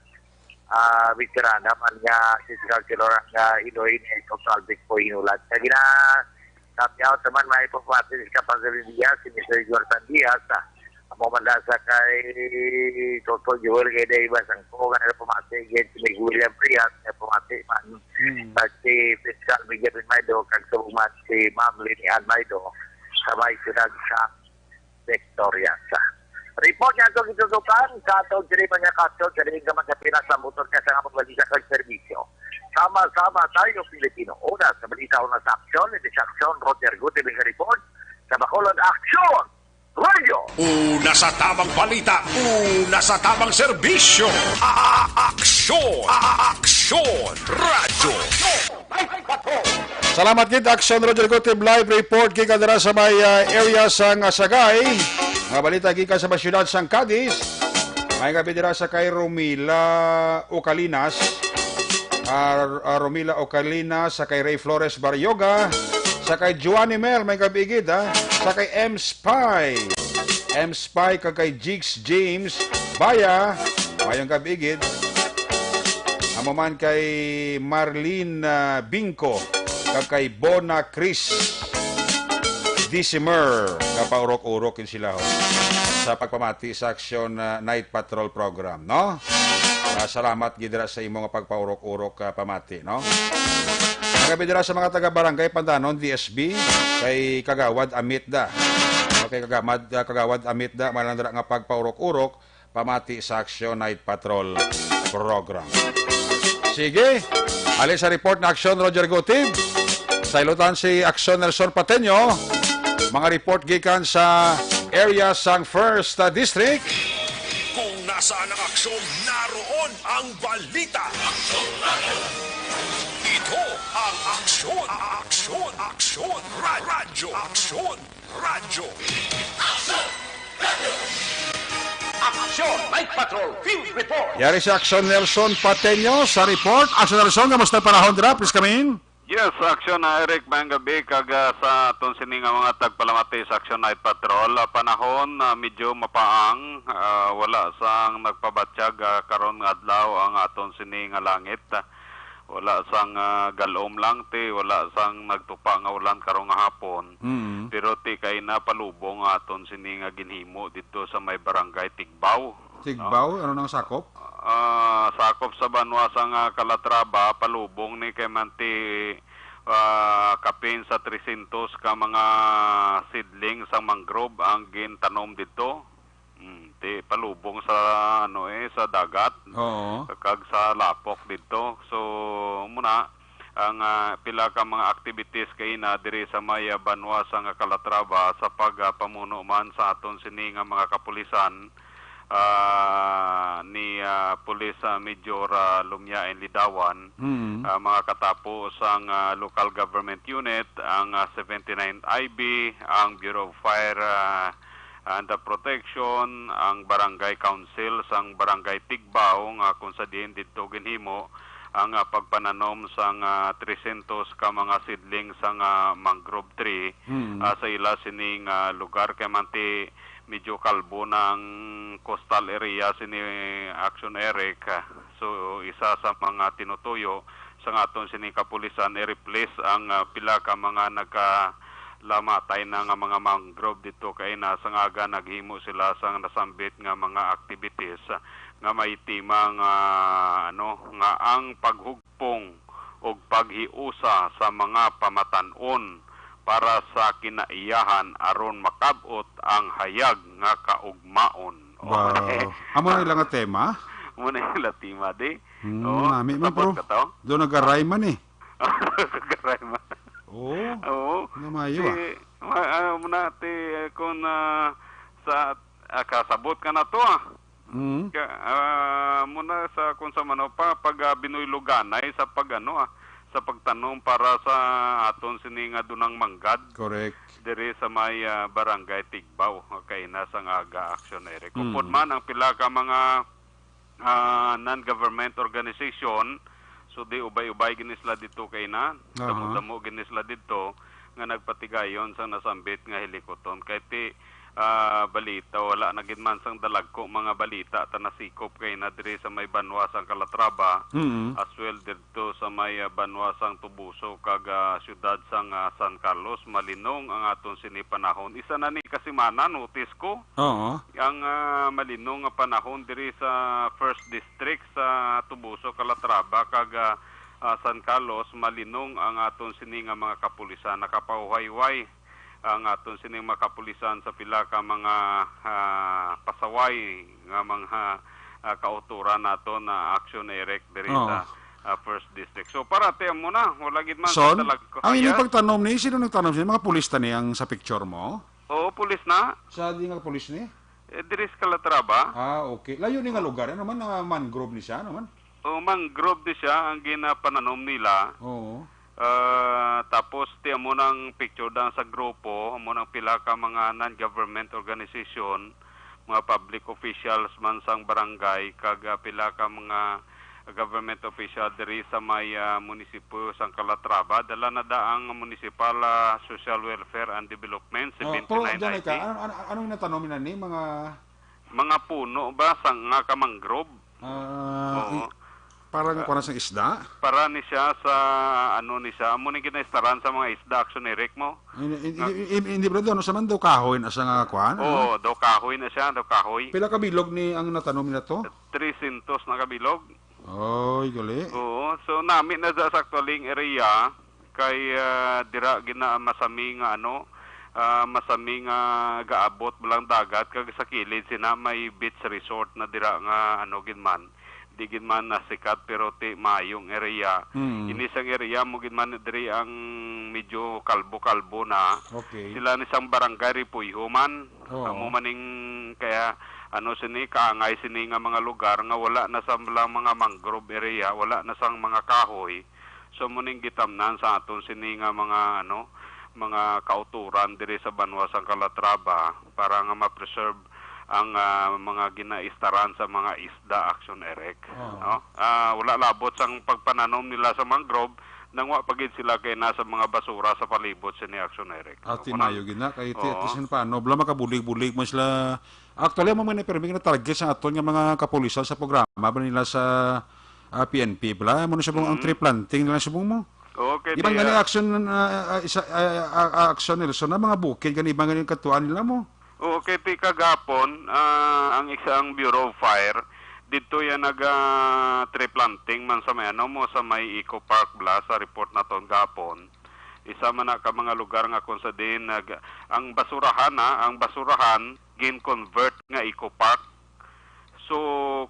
ah, veterana man nga si Councilor ang, ah, Iloy ni Total Bispo Hinulag. Kag gina-, Shout out naman, may pamati si Kapangalin Diaz, si Mister Jordan Diaz, ah, amo man da sa kay Toto Joel, kay Dave Basangko, nga nagpamati, kay si William Frias, nga pamati man, Mm. at si Fiscal Benjamin Maido, kag subong man si Ma'am Lini Ann Maido, sa may siyudad sa Victorias. Report nga atong gitutukan sa atong diri mga kaso, diri ka man sa Pinas, ang motor ka sa mga balita kag serbisyo. Sama-sama tayo, Pilipino. Una sa balita, una sa aksyon, hindi sa aksyon, Roger Gutibig report sa Bacolod Aksyon Radio. Una sa tamang balita, una sa tamang serbisyo. A-, a-, aksyon, a-, aksyon, radyo. Salamat gid, Aksyon Roger Gutib, live report gikan dira sa may, ah, area sang Sagay. Mga balita gikan sa may siyudad sang Cadiz. May gabi dira sa kay Romila Ocalinas. Ah, ah, Romila Ocalinas, sa kay Ray Flores Barrioga, sa kay Joanny Mel, may gabi gid, ha? Sa kay M Spy. M Spy kag kay Jigs James Baya, mayong gabi gid. Amo man kay Marlene, ah, Bingko kag kay Bona Chris Disimer, kapaurok-urok yun sila, ho, sa pagpamati sa Aksyon, ah, Night Patrol Program, no? Ah, salamat gid dira sa imo nga pagpaurok-urok, ah, pamati, no? Ang gabi dira sa mga taga Barangay Pandanon, D S B, kay Kagawad Amitda. Okay, Kagamad, ah, Kagawad Amitda, malang dira nga pagpaurok-urok, pamati sa Aksyon Night Patrol Program. Sige, ali sa report na Aksyon Roger Gutib. Sa ilutan si Aksyon Nelson Pateño. Mga report gikan sa area sang First, uh, District. Kung nasaan ang aksyon, naroon ang balita. Ito ang Aksyon, Aksyon, Aksyon, Ra-, Radyo, Aksyon, Radyo. Aksyon Night Patrol Field Report. Yari si Aksyon Nelson Pateño sa report. Aksyon Nelson, kamusta panahon dira? Please come in. Yes, Aksyon, ah, Eric, mayong gabi, kag, ah, sa aton sini nga mga tagpalamati sa Aksyon Night Patrol. Ah, panahon, ah, medyo mapaang, ah, wala sang nagpabatyag, ah, karon nga adlaw ang aton sini nga langit. Ah, wala sang, ah, galom lang, ti, wala sang nagtupa nga ulan karon nga hapon. Mm. Pero ti kay na palubong ang aton sini nga ginhimo dito sa may barangay Tigbao. Tigbaw, ano nang sakop? Ah, sakop sa banwa sang, ah, Calatrava, palubong ni kay man ti, ah, kapin sa trescientos ka mga seedling sang mangrove ang gintanom didto. Hmm, ti palubong sa, ano, eh, sa dagat. Oo. Kag sa lapok didto. So, muna ang, ah, pila ka mga activities kaina diri sa may, ah, banwa sang Calatrava sa pag, ah, pamuno man sa aton sini nga mga kapulisan, ah, ni, ah, Police, ah, Major, ah, Lumiain Lidawan, Mm. ah, mga katapo sang, ah, local government unit, ang, ah, seventy-nine I B, ang Bureau of Fire, ah, and the Protection, ang Barangay Council sang Barangay Tigbao, nga kung sa diin didto ginhimo ang, ah, pagpananom sang, ah, tresyentos ka mga seedling sang, ah, mangrove tree, Mm. ah, sa ila sining, ah, lugar, kay man ti medyo kalbo na ang coastal area sini, Action Eric. So, isa sa mga tinutuyo sang aton sining kapulisan, i-replace ang, ah, pila ka mga nagkalamatay na nga mga mangrove dito kay na sang aga naghimo sila sang nasambit nga mga activities nga may tema nga, ano, nga ang paghugpong ug paghiusa sa mga pamatan-on para sa kinaiyahan aron makab-ot ang hayag nga kaugmaon. Wow. Amo na ila nga tema? Amo na ila tema, di? Hmm, Oo, nami man, sabot bro. Ka to? Do nagaray man eh. Nagaray man. Oo. Oo. Namayo, ah. Ti, ma-, ah, muna, ti, eh, kung, ah, sa, ah, kasabot ka na to, ah. Mm. Ka, ah, muna sa kung sa mano pa, pag, ah, Binoy Luganay sa pag, ano, ah, sa pagtanom para sa aton sini nga dunang manggad. Correct. Diri sa may, ah, Barangay Tigbao, kay na sang aga Action Eric. Upod Mm. man ang pila ka mga, ah, non-government organization, so di ubay-ubay gini sila dito kay na, Aha. damo-damo gini sila dito nga nagpatigayon sa nasambit nga hilikoton. Kay ti, ah, balita, wala na gid man sang dalagko mga balita ta nasikop kay na diri sa may banwa sang Calatrava, Mm. as well didto sa may, ah, banwa sang Toboso kag, ah, siyudad sang, ah, San Carlos. Malinong ang aton sini panahon. Isa na ni ka semana, notice ko. Oo. Ang, ah, malinong nga panahon diri sa First District sa Toboso, Calatrava kag, ah, ah, San Carlos, malinong ang aton sini nga mga kapulisan. Nakapahuwayway ang aton sining mga kapulisan sa pila ka mga, ah, pasaway nga mga, ah, kauturan naton na Action Eric diri Oo. sa, ah, First District. So, para ti amo na, wala gid man Son, sa dalag ko. Ang inyong Yes. pagtanom ni, sino nagtanom siya? Mga pulis ta ni ang sa picture mo? Oo, pulis na. Sa di nga pulis ni? Eh, diri sa Calatrava. Ah, okay. Layo ni nga lugar. Ano man, nga mangrove ni siya? Ano man? O, mangrove di siya ang ginapananom nila. Oo. Ah, tapos, ti amo nang picture dan sa grupo, amo nang pila ka mga non-government organization, mga public officials man sang barangay, kag, ah, pila ka mga government official diri sa may, ah, munisipyo sang Calatrava. Dala na da ang Municipal, ah, Social Welfare and Development, Oh, pero seventy-nine diyan ay ka, I T. ano, ano, anong natanom na ni? Mga Mga puno ba sang nga ka mangrove? Ah, Oo. i-, parang Ah, kuwan sa isda? Para ni siya sa, ano ni siya, amo ni ginaistaran sa mga isda, Action Eric mo. Hindi, hindi, Nga hindi, hindi, hindi, bro, ano sa man daw kahoy na siya nga kuwan, ano? Oo, daw kahoy na siya, daw kahoy. Pila ka bilog ni ang natanom nila to? Three centos na ka bilog. Oy, gali. Oo, so nami na sa, sa actually ang area kay, ah, dira gina masami nga ano, ah, masami nga gaabot lang dagat kag sa kilid sina may beach resort na dira nga ano gid man, di gid man nasikat pero ti mayong area. Mm. Ini sang area mo gid man diri ang medyo kalbo-kalbo na. Okay. Sila ni sang barangay Repollo man. Oo. Amo maning kaya ano sini kaangay sini nga mga lugar nga wala na sang mga mangrove area, wala na sang mga kahoy. So, muning gitamnan sa aton sini nga mga, ano, mga kauturan diri sa banwa sang Calatrava para nga ma-preserve ang, ah, mga ginaistaran sa mga isda, Action Eric, Oo. no? Ah, wala labot sang pagpananom nila sa mangrove, nang wa pa gid sila kay nasa mga basura sa palibot sini, Action Eric. Ati Kunang mayo gid na, kay ti-, Oo. ti sin paano, bala makabulig-bulig man sila. Actually, amo man ni pirmi nga target sa aton nga mga kapulisan sa programa ba nila sa, ah, P N P bala. Amo na subong ang Mm. tree planting nila subong mo. Okay, Iban ti, gani ah, action, ah, ah, isa, ah, ah, ah, action, Nelson, na mga bukid gani iban gani katuan nila mo. Oo, kay ti kagapon, ah, ang isa ang Bureau of Fire, dito yan nag, ah, tree planting man sa may ano mo, sa may Eco Park bala, sa report naton gapon. Isa man na ka mga lugar nga kung sa din nag, ang basurahan na, ang basurahan gin-convert nga Eco Park. So,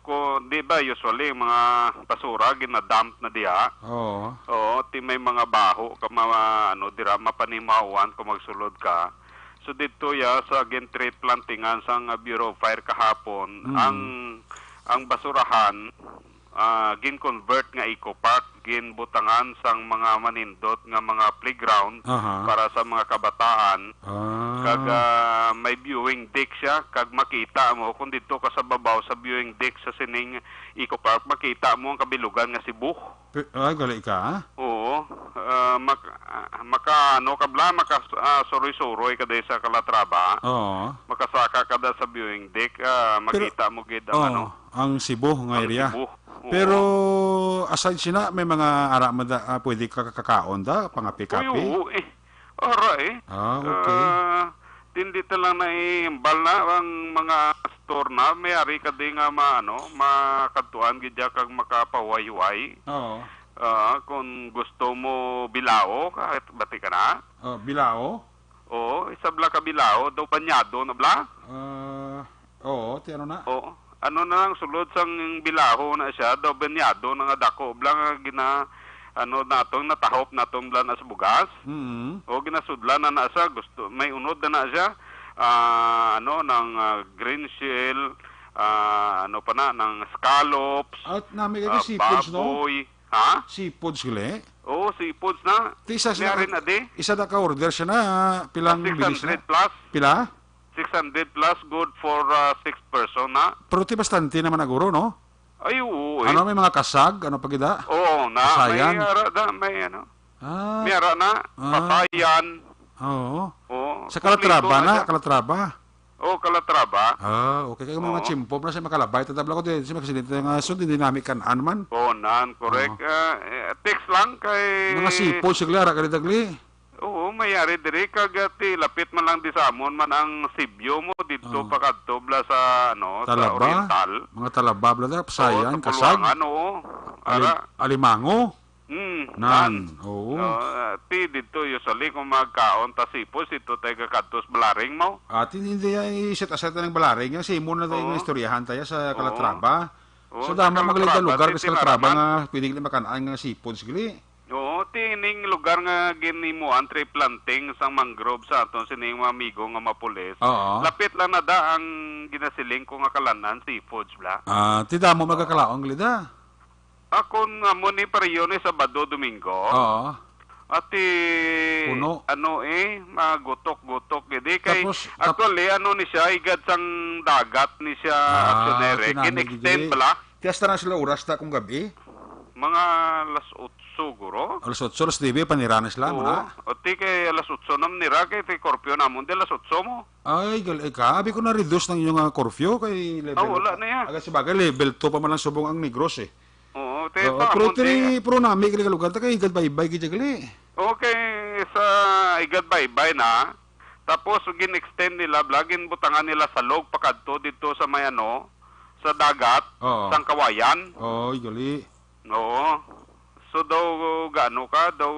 kung di ba usually mga basura gina-dump na diha? Oo. Oo, ti may mga baho ka mga ano dira mapanimawan kung magsulod ka. So dito ya sa gin-tree plantingan sang Bureau of Fire kahapon, Mm. ang ang basurahan ah, gin-convert nga eco park, ginbutangan sang mga manindot nga mga playground Aha. para sa mga kabataan. Ah. Kag, ah, may viewing deck siya, kag makita mo kung didto ka sa babaw sa viewing deck sa sining eco park, makita mo ang kabilugan nga Cebu. Pe-, ah, gali ka? Oo. Ah, mak-, ah, maka, ano ka bla, maka, ah, suroy-suroy ka diri sa Calatrava. Oo. Makasaka ka da sa viewing deck, ah, Pero, makita mo gid ang, oh, ano, ang Cebu nga ang area. Cebu. Oo. Pero aside sina, may mga ara man da, ah, pwede ka kakaon da, pangapi-kapi? Uy, oo, eh. Ara, eh. Ah, okay. Ah, tindi ta lang na imbal na ang mga store na, may ari ka di nga ma-, ano, makadtuan gid ya kag makapahuway-huway. Oo. Ah, kung gusto mo bilao, kahit bati ka na. Oh, bilao? Oo, isa bla ka bilao, daw banyado na bla. Ah, oo, ti ano na? Oo. Ano na lang, sulod sang bilao na siya, daw banyado na nga dako bla nga gina-, ano naton, natahop naton bla na sa bugas. Mm. O ginasudlan na na siya, gusto, may unod na na siya. Ah, ano, ng, ah, green shell, ah, ano pa na, ng scallops, At nami ah, kay seafoods, no? baboy. Ha? Seafoods gali? Oo, seafoods na. Ti isa sila Meron na di. Isa na ka order siya na, pilang Ah, bilis na? six hundred plus. Pila? Six hundred plus, good for, ah, six person na. Pero ti bastante naman na guro, no? Ay, oo, eh. Ano, may mga kasag? Ano pa gida? Oo, na. Pasayan? May ara da, may ano. Ah. May ara na. Ah. Pasayan. Oo. Oo. Sa Calatrava Kompleto na na, siya. Calatrava. Oh, Calatrava. Ah, okay. Kaya mga Oo. chimpo, na siya makalabay, tatabla ko din, si Maxine, nga, so, hindi namin kan-an man. Oo, nan, correct. Oo. Ah, eh, text lang kay Mga sipol, sigla, ara ka dagli. Oo, mayari diri, kag, ah, ti, lapit man lang di sa amon man ang sibyo mo, dito Oo. pa kadto, bla sa, ano, sa Talaba? Oriental. Mga talaba, bla, da, Oo, Pasayan, sa Kasag. Puluangan, oo. Ali-, Ara. Alimango. Mm, Nan, nan. Oo. Ah, ti didto, usually, kung magkaon ta sipos, ito tayo kakadtos balaring mo. Ati, hindi, ay, isit-asit na ng balaring. Yung simo na tayo Oo. nga istoryahan tayo sa Oo. Calatrava. Oo, So, sa dama, Calatrava, lugar ti sa Calatrava tinaraman. nga pwede gali makanaan nga seafoods gali. Oo, ti ining lugar nga ginimuan tree planting sang mangrove sa aton sining mga amigo nga mapulis. Oo. Lapit lang na da ang ginasiling ko nga kalanan seafoods, bla. Ah, ti damo Oo. magkakalaong gali da. Akon amo ni pareho ni Sabado, Domingo. Oo. Ati, Puno. ano eh, magutok-gutok gid eh. Kay, Tapos, tap- actually, ano ni siya, igad sang dagat ni siya, Ah, aksyon, Eric. Kinamig Gin-extend gid. bala. Ti hasta na sila oras ta kung gabi? Mga alas otso, guro. Alas otso, alas nuebe, panira na sila, Oo. muna. O ti kay alas otso na nira, kay ti curfew namon, di alas otso mo. Ay, gal-, eh, ka, abi ko na-reduce ng inyong, ah, curfew kay level Ah, wala na yan. Aga, sabagay, level two pa man lang subong ang Negros, eh. Oo, te, Oo, pa, pero amon, tiri, te. Pero nami, gali ka lugar, ta kay igad baybay, gid gali. Okay, sa igad baybay na. Tapos, gin-extend nila, bla, ginbutangan nila sa log, pakadto dito sa may ano, sa dagat, Oo. sang Kawayan. Oo, gali. Oo. So, daw, gaano ka, daw,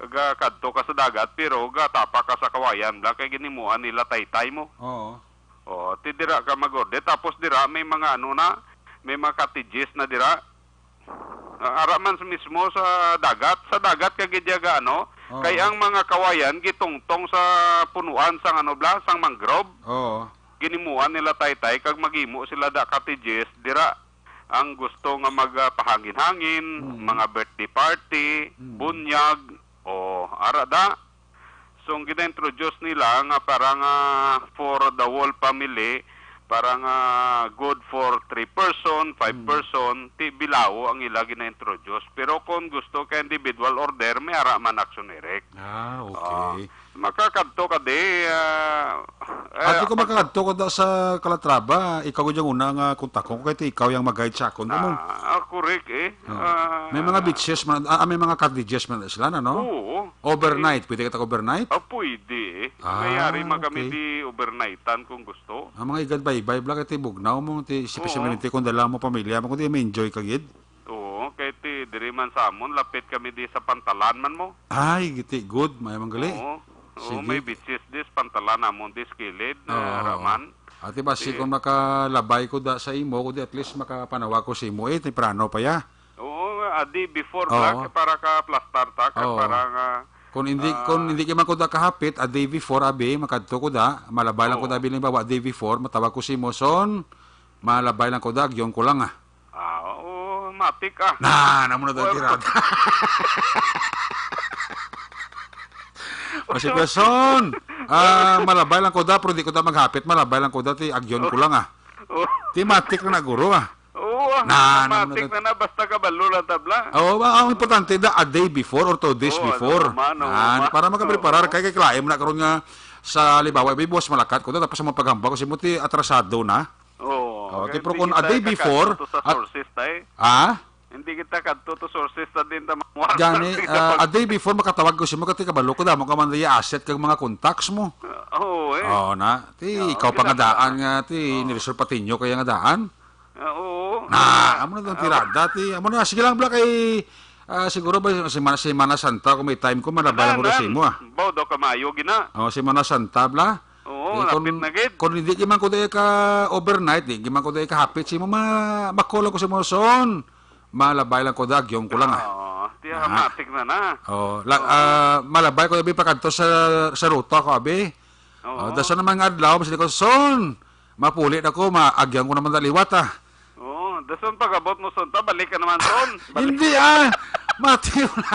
ga, kadto ka sa dagat, pero gatapa ka sa Kawayan, bla, kay ginimuan nila taytay mo. Oo. Oh, ti dira ka mag-order. Tapos dira may mga ano na, may mga cottages na dira. Ah, ara man sa mismo sa dagat. Sa dagat ka gid ya ga, ano, Oo. kay ang mga Kawayan gitungtong sa punuan sang ano bla, sang mangrove. Oo. Ginimuan nila taytay kag maghimo sila da cottages dira ang gusto nga magpahangin-hangin, Mm. mga birthday party, Mm. bunyag, o ara da. So, ang gina-introduce nila nga para nga for the whole family, para nga good for three person, five Mm. person, ti bilao ang ila gina-introduce. Pero kung gusto ka individual order, may ara man action direct. Ah, okay. Ah, makakadto ka di, ah, Ate eh, ko pag- makakadto ko da sa Calatrava, ikaw yung una nga kontakon ko, kay ikaw yung mag-guide sa akon, di mo? Ah, ah, correct eh. Oh. Ah, May mga beaches man, ah, may mga cottages man sila na, no? Oo. Overnight, pwede ka tag-overnight? Ah, pwede eh. Ah, Mayari man kami okay. di overnightan kung gusto. Ang mga igad baybay, bla, kay ti bugnaw mo, ti, Oo. especially ti kung dala mo pamilya mo, kung di ma-enjoy ka gid. Oo, kay ti diri man sa amon, lapit kami di sa pantalan man mo. Ay, giti, good, may manggali. Oo. Oo, Sige. may beaches dis, pantalan namon dis kilid, Oo, na oo. raman. Ate, basi Sige. kung makalabay ko da sa imo, kundi at least makapanawag ko sa imo, eh, temprano pa ya. Oo, a day before, Oo. bla, para ka plastar ta, ka Oo. para nga, Kung hindi, ah, kung hindi ka man ko da kahapit, a day before, abi, makadto ko da, malabay lang ko Oo. da, biling bawa, a day before, matawag ko si Moson, malabay lang ko da, agyon ko lang, ah. Ah, oo. matik, ah. Na, namo na daw Well, tirada. O si Person, ah, malabay lang ko da, pero di ko da maghapit, malabay lang ko da, ti agyon ko lang, ah. Oh. Ti matik na guro, ah. Oo, ah, Na, na, matik na, na, na, basta kabalo lang tabla. Oo, ba, ang importante da, a day before or two days Oo, before. ano man, ano Na, man. para makapreparar Oo. kay, kay klase mo na karon nga sa halimbawa, may buwas malakat ko da, tapos ang mga paghambal ko si mo, ti atrasado na. Oo, Oh, kaya ti, pero hindi kung a kita day before, kakadto sa at sources, tay. Ah? Hindi kita kadto to sources sa din ta manguha. Gani, Kita ah, pag- a day before makatawag ko si mo, kati kabalo ko, damo ka man diya asset kag mga contacts mo. Oo, eh. Oo na. Ti, Oo, ikaw pa nga ginagawa. daan nga, ti, Oo. Nelson Patiño kaya nga daan. Ah, oo. Na, amo na daw Ah, tirada, ti. Amo na, sige lang, bla, kay, ah, siguro ba, Semana, Semana Santa, kung may time ko, malabay lang ko Tanan, sa imo, ah. Baw daw kamayo, gina. Oh, Semana Santa, bla. Oo, Eh, lapit kung, na gid. kung hindi, di man ko dahil ka overnight, di, di man ko dahil ka hapit, si mo, ma, makulang ko si mo, son. Malabay lang ko, da, agyong ko lang, ah. Oo, ti, Ah. matik na na. Oh, la, Oo. ah, malabay ko, abi, pakadto sa, sa ruta ko, abi. Oo. Oh, dason naman nga adlaw, mas ko, son, mapuli na ko, maagyang ko naman na liwat, ah. Oo, dason pag-abot mo, son, ta, balik ka naman, son. Balik. Hindi, ah. Mati, wala.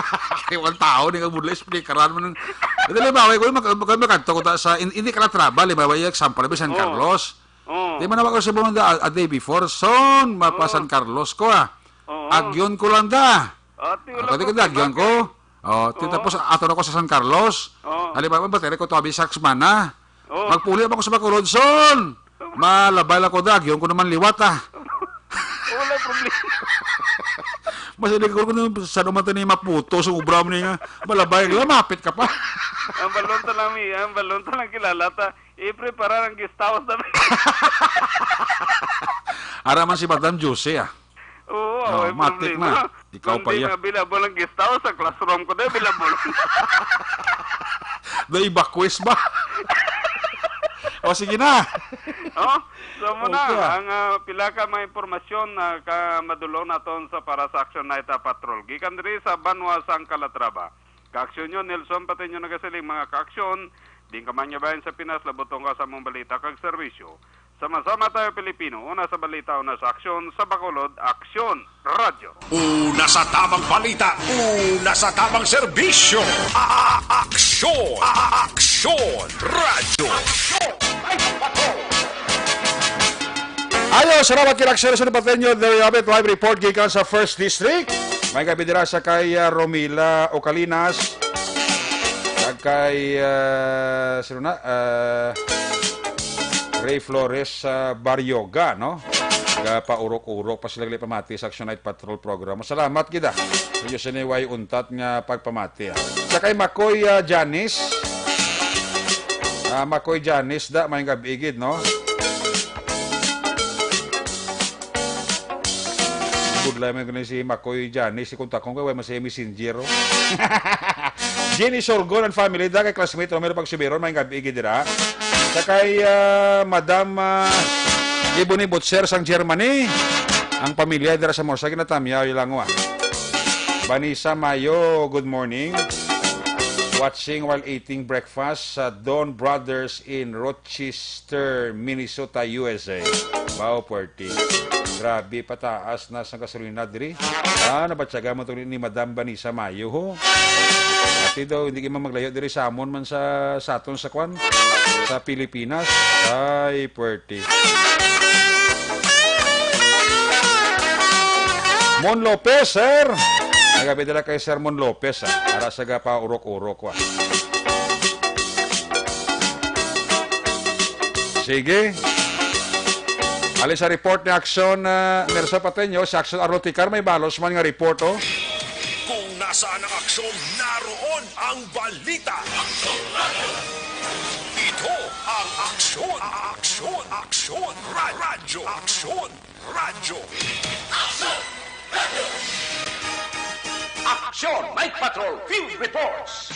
Kay one tao, ni nga mula, explikaran mo nung, hindi, halimbawa, ko, mag-, mag-, magkadto ko ta sa, in-, hindi ka na travel, halimbawa, yung example, abi, San Oo. Carlos. Oo. Di man ako sa buwan da, a, a day before, son, mapa Oo. San Carlos ko, ah. Oo. Agyon ko lang da. Ate, wala Ako, di ko da, problema, agyon ko. kay Oh, ti-, Oo. tapos ato na ko sa San Carlos. Oo. Halimbawa, battery ko to, abi, sa semana. Oo. Magpuli ako sa Bacolod, son. Malabay lang ko da, agyon ko naman liwat, ah. Wala problema. Mas ilig ko kung sa naman ni maputo sa ubra mo ni nga. Malabay, lamapit ka pa. Ang balon ta lang, mi, ang balon ta lang kilala ta. I-prepare ang guest house na. Ara man si Madam Josie, ah. Oo, Oh, may matik problema. na. Ikaw Kung pa di yan. available ang guest house, sa classroom ko na available. Na-evacuate ba? O, sige na. Oh, so muna, Okay, ah. ang, ah, pila ka mga impormasyon na ka madulong naton sa para sa Action Night, ah, Patrol. Gikan diri sa Banwa sang Calatrava. Kaaksyon nyo, Nelson, pati nyo nagasiling, mga kaaksyon, din ka man nga bayan sa Pinas, labuton ka sa among balita kag serbisyo. Sama-sama tayo, Pilipino. Una sa balita, una sa aksyon, sa Bacolod, Aksyon Radyo. Una sa tamang balita, una sa tamang serbisyo. A-, a-, aksyon, a-, a-, aksyon radyo. Aksyon! Ay, patrol! Ayo, salamat kay Aksyon sa Patenyo. There you have it, live report gikan sa First District. May gabi dira sa kay, ah, Romila Ocalinas. Kag kay, ah, sino na? Ah, Ray Flores sa Baryoga, no? Ga paurok-urok pa sila gali pamati sa Action Night Patrol program. Salamat gid, ah. Medyo siniway untat nga pagpamati, ah. Sa kay Makoy, ah, Janice. Ah, Makoy Janice da, may gabi gid, no? Budlay man gani si Makoy Janice, si kontakon ko, way man siya messenger, oh. Jenny Sorgon and family, da kay classmate Romero Pagsubiron, may gabi gid dira. Sa kay, ah, Madam, ah, Ebony Butcher sang Germany. Ang pamilya dira sa Morsa, ginatamyaw lang, wa. Vanessa Mayo, good morning. Watching while eating breakfast sa Don Brothers in Rochester, Minnesota, U S A. Wow, puwerte. Grabe, pataas na sa gasolina diri. Ah, nabatyagan mo to ni Madam Vanessa Mayo, ho. Ati daw, hindi ka man maglayo diri sa amon man sa, sa aton sa kwan, sa Pilipinas. Ay, puwerte. Mon Lopez, sir. Nagabi dala kay Sir Mon Lopez, ah. Para sa gapa urok-urok, wa. Sige. Ali sa report ni Aksyon, ah, Nelson Pateño, si Aksyon Arlo Ticar, may balos man nga report, oh. Kung nasaan ang aksyon, naroon ang balita. Ito ang Aksyon, Aksyon, Aksyon, Ra-, Radyo, Aksyon, Radyo. Aksyon, Night Patrol, Field Reports.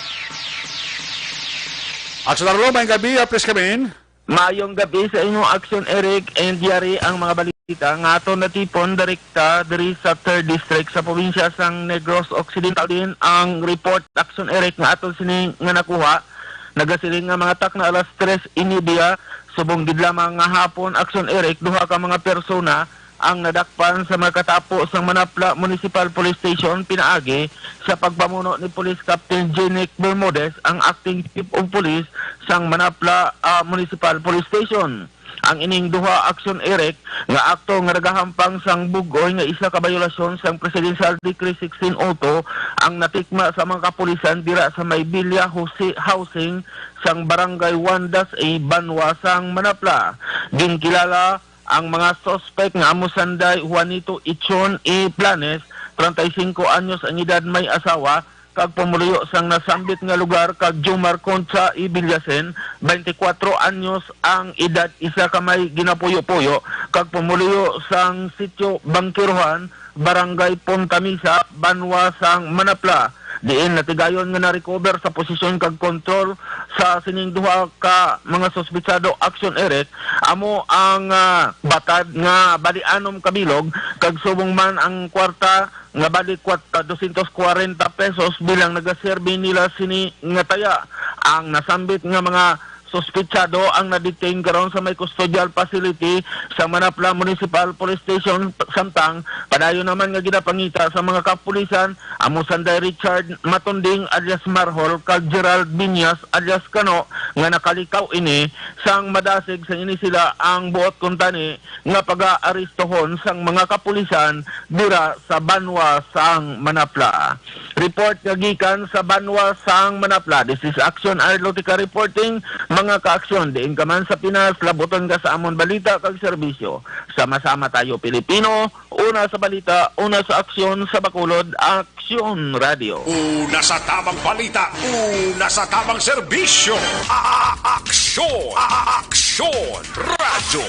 Aksyon Arlo, may gabi, ah, please come in. Maayong gabi sa inyo, Aksyon Eric, and yari ang mga balita nga aton natipon direkta diri sa Third District sa probinsya sang Negros Occidental. Din ang report, Aksyon Eric, nga aton sini nga nakuha. Nagasiling nga mga takna alas tres y media, subong gid lamang nga hapon, Aksyon Eric, duha ka mga persona ang nadakpan sa mga katapo sang Manapla Municipal Police Station pinaagi sa pagpamuno ni Police Captain Jenick Bermudez, ang acting chief of police sang Manapla, ah, Municipal Police Station. Ang ining duha, Action Eric, nga akto nga nagahampang sang bug-oy nga isa ka bayolasyon sang Presidential Decree sixteen oh two ang natikma sa mga kapulisan dira sa may Villa Jose Housing sang Barangay one dash A, Banwa sang Manapla. Ginkilala ang mga suspek nga amo sanday Juanito Ichon E. Planes, treinta y cinco anyos ang edad, may asawa, kag pumuluyo sang nasambit nga lugar, kag Jomar Concha E. Villasen, twenty-four anyos ang edad, isa ka may ginapuyo-puyo, kag pumuluyo sang sitio Bangkiruhan, Barangay Punta Mesa, Banwa sang Manapla, diin natigayon nga na-recover sa posisyon kag kontrol sa sining duha ka mga suspitsado, Action Eric, amo ang, ah, batad nga bali anom ka bilog, kag subong man ang kwarta nga bali kwat-, dosyentos kwarenta pesos bilang nagaserbi nila sini nga taya. Ang nasambit nga mga suspitsado ang na-detain karon sa may custodial facility sa Manapla Municipal Police Station, samtang padayon naman nga ginapangita sa mga kapulisan, amo sanday Richard Matunding alias Marhol kag Gerald Binyas alias Kano, nga nakalikaw ini sang madasig sang ini sila ang buot kuntani nga pag-aarestohon sang mga kapulisan dira sa banwa sang Manapla. Report nga gikan sa banwa sang Manapla. This is Action Arlotica reporting. Mga ka-aksyon, diin ka man sa Pinas, labuton ka sa amon balita kag serbisyo. Sama-sama tayo, Pilipino. Una sa balita, una sa aksyon, sa Bacolod, Aksyon Radio. Una sa tamang balita, una sa tamang serbisyo. A-, a-, aksyon, a-, a-, aksyon, radyo.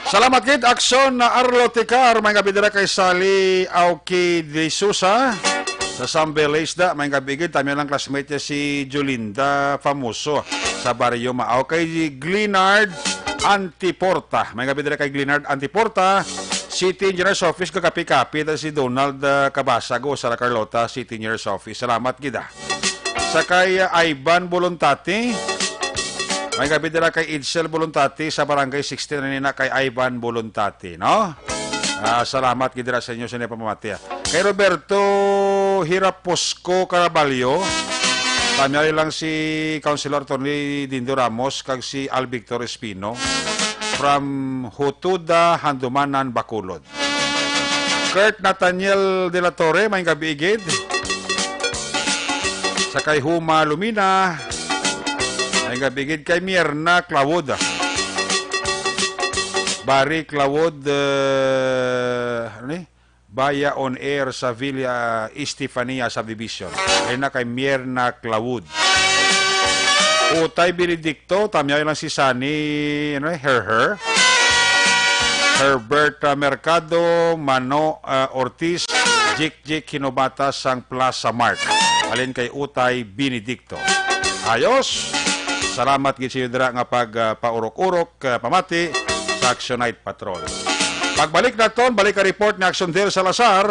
Salamat gid, Aksyon na Arlo Ticar. May gabi dira kay Sally Auki de Sousa sa Sambe Lesda. May gabi gid, tami lang classmate niya si Jolinda Famoso sa Barrio Maaw. Kay Glenard Antiporta. May gabi dira kay Glenard Antiporta, City Engineer's Office, kakapi-kapi ta si Donald, ah, Cabasago sa La Carlota City Engineer's Office. Salamat gid, ah. Sa kay, ah, Ivan Bolontati. May gabi dira kay Edsel Bolontati sa Barangay sixteen, nina kay Ivan Bolontati, no? Ah, salamat gid dira sa inyo sa inyong pamamati, ah. Kay Roberto Hiraposco Caraballo, tanyali lang si Councilor Attorney Dindo Ramos kag si Al Victor Espino from Hutuda, Handumanan, Bacolod. Kurt Nathaniel de la Torre, may gabi gid. Sa kay Huma Lumina, may gabi gid kay Mierna Claude. Bari Claude, eh, ano ni? Baya on air sa Villa Estefania Subdivision. Ay na kay Mierna Claude. Utay Benedicto, tamyaw lang si Sunny, ano, eh, her, her. Herbert, ah, Mercado, Mano, ah, Ortiz, Jik Jik Hinobata sang Plaza Mart. Halin kay Utay Benedicto. Ayos. Salamat gid sa inyo dira nga pag, ah, paurok-urok, ah, pamati sa Action Night Patrol. Pagbalik naton, balik ang report ni Action Del Salazar.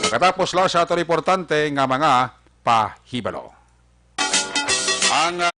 Katapos lang sa ato importante nga mga pahibalo. Ang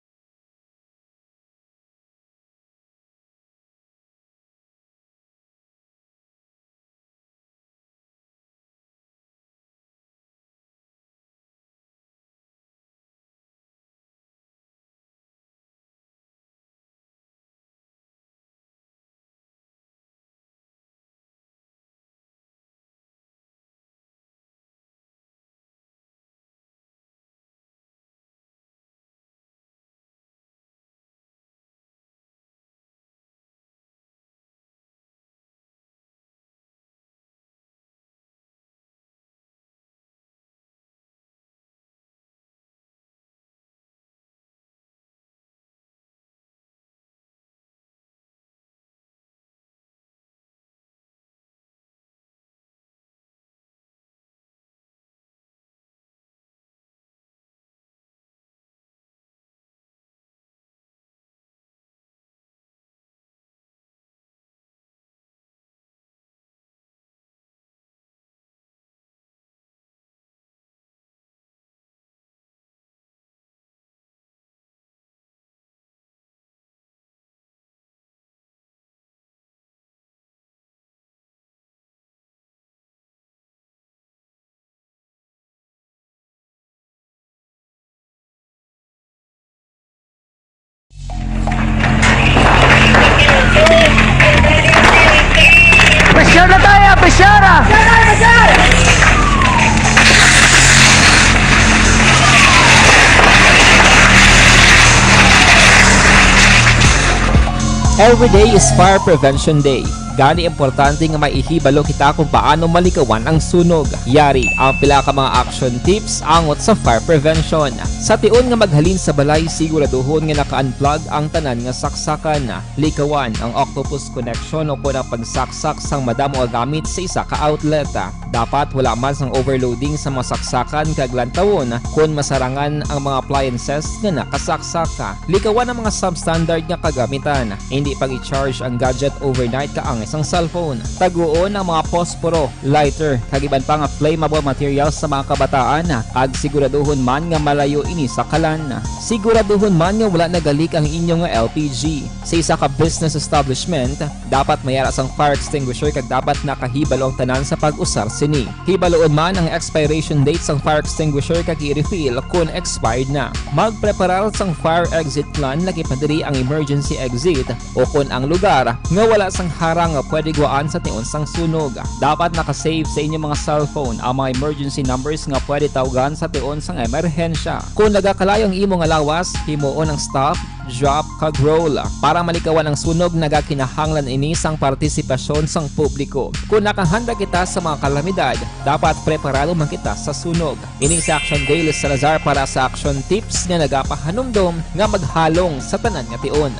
Every day is Fire Prevention Day. Gani, importante nga maihibalo kita kung paano malikawan ang sunog. Yari ang pila ka mga action tips angot sa fire prevention. Sa tion nga maghalin sa balay, siguraduhon nga naka-unplug ang tanan nga saksakan. Likawan ang octopus connection o kon ang pagsaksak sang madamo nga gamit sa isa ka outlet. Dapat wala man sang overloading sa mga saksakan kag lantawon kon masarangan ang mga appliances nga nakasaksak. Likawan ang mga substandard nga kagamitan. Hindi pag-i-charge ang gadget overnight kaangay sang cellphone. Taguon ang mga posporo, lighter, kag iban pa nga flammable materials sa mga kabataan, kag siguraduhon man nga malayo ini sa kalan. Siguraduhon man nga wala nagalik ang inyo nga L P G. Sa isa ka business establishment, dapat may ara sang fire extinguisher kag dapat nakahibalo ang tanan sa pag-usar sini. Hibaloon man ang expiration date sang fire extinguisher kag i-refill kon expired na. Magpreparar sang fire exit plan, lakip na diri ang emergency exit, o kon ang lugar nga wala sang harang nga pwede guwaan sa tion sang sunog. Dapat naka-save sa inyong mga cellphone ang mga emergency numbers nga pwede tawgan sa tion sang emerhensya. Kon nagakalayo ang imo nga lawas, himuon ang stop, drop, kag roll. Para malikawan ang sunog, nagakinahanglan ini sang partisipasyon sang publiko. Kon nakahanda kita sa mga kalamidad, dapat preparado man kita sa sunog. Ini si Action Dale Salazar para sa Action Tips nga nagapahanumdom nga maghalong sa tanan nga tion.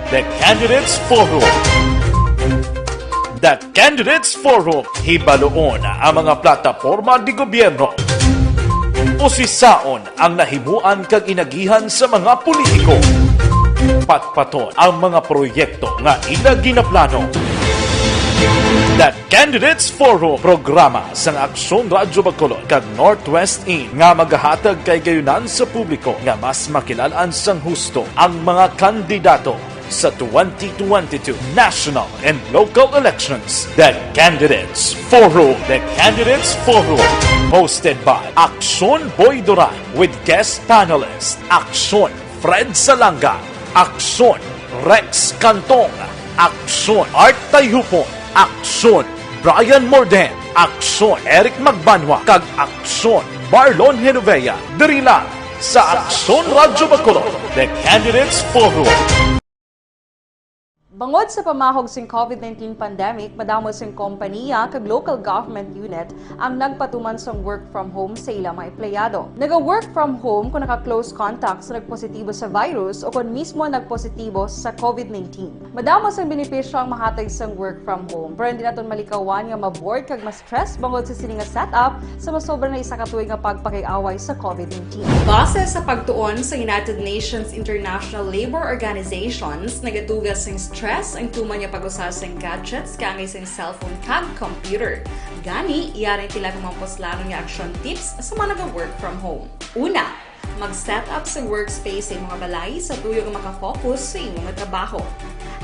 The Candidates Forum. The Candidates Forum. Hibaloon ang mga plataporma de gobierno. Usisaon ang nahimuan kag inagihan sa mga politiko. Patpaton ang mga proyekto nga ila ginaplano. The Candidates Forum, programa sang Aksyon Radyo Bacolod kag Northwest In nga magahatag kay gayunan sa publiko nga mas makilal-an sang husto ang mga kandidato sa twenty twenty-two national and local elections. The Candidates Forum. The Candidates Forum, hosted by Aksyon Boy Duran with guest panelist Aksyon Fred Salanga, Aksyon Rex Cantong, Aksyon Art Tayhupon, Aksyon Brian Morden, Aksyon Eric Magbanwa, kag Aksyon Marlon Genovea, diri lang sa Aksyon Radyo Bacolod, The Candidates Forum. Bangod sa pamahog sing COVID nineteen pandemic, madamo sing kompanya kag local government unit ang nagpatuman sang work from home sa ila mga empleyado. Naga-work from home kung naka-close contact sa nagpositibo sa virus o kon mismo nagpositibo sa COVID nineteen. Madamo sang benepisyo ang mahatag sang work from home, pero hindi naton malikawan nga ma-bored kag ma-stress bangod sa sini nga setup sa masobra na isa ka tuig nga pagpakig-away sa COVID nineteen. Base sa pagtuon sa United Nations International Labour Organizations, nagatuga sing stress ang tuman nga pag-usa sing gadgets kaangay sing cellphone kag computer. Gani, yari ang pila ka mga puslanon nga action tips sa mga naga-work from home. Una, mag-set up sa workspace sa imo nga balay sa tuyo nga makafocus sa imo nga trabaho.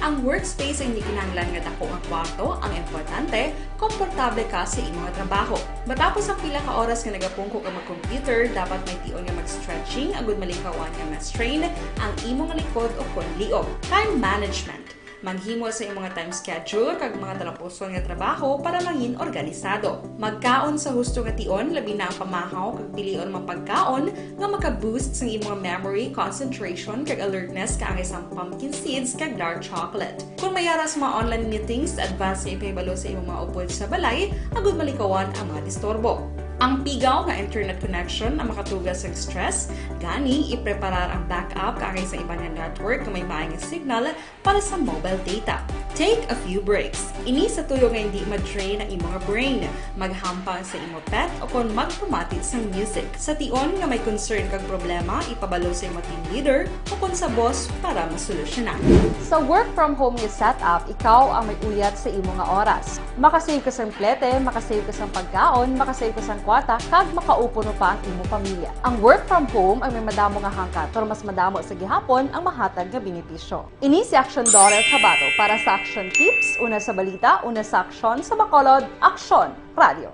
Ang workspace ay hindi kinahanglan nga dako nga kwarto, ang importante, komportable ka sa imo nga trabaho. Matapos ang pila ka oras nga nagapungko ka mag-computer, dapat may tion nga mag-stretching agud malikawan nga ma-strain ang imo nga likod o kon liog. Time management. Maghimo sa imo nga time schedule kag mga talapuson nga trabaho para mangin organisado. Magkaon sa husto nga tion, labi na ang pamahaw kag pilion mga pagkaon nga maka-boost sang imo nga memory, concentration, kag alertness kaangay sang pumpkin seeds kag dark chocolate. Kung may ara sa mga online meetings, advance nga ipahibalo sa imo mga upod sa balay agud malikawan ang mga disturbo. Ang pigaw nga internet connection ang makatuga sa stress, gani ipreparar ang backup kaangay sa iban nga network nga may maayo nga signal para sa mobile data. Take a few breaks. Ini sa tuyo nga hindi ma-drain ang imo nga brain. Maghampang sa imo pet o kon magpamati sang music. Sa tion nga may concern kag problema, ipabalo sa imo team leader o kon sa boss para masolusyonan. Sa work from home nga setup, ikaw ang may uyat sa imo nga oras. Makasave ka sang plete, makasave ka sang pagkaon, makasave ka sang kwarta, kag makaupo pa ang imo pamilya. Ang work from home ang may madamo nga hangkat, pero mas madamo sa gihapon ang mahatag nga benepisyo. Ini si Aksyon Doris Habato para sa Aksyon Tips, una sa balita, una sa aksyon, sa Bacolod, Aksyon Radio.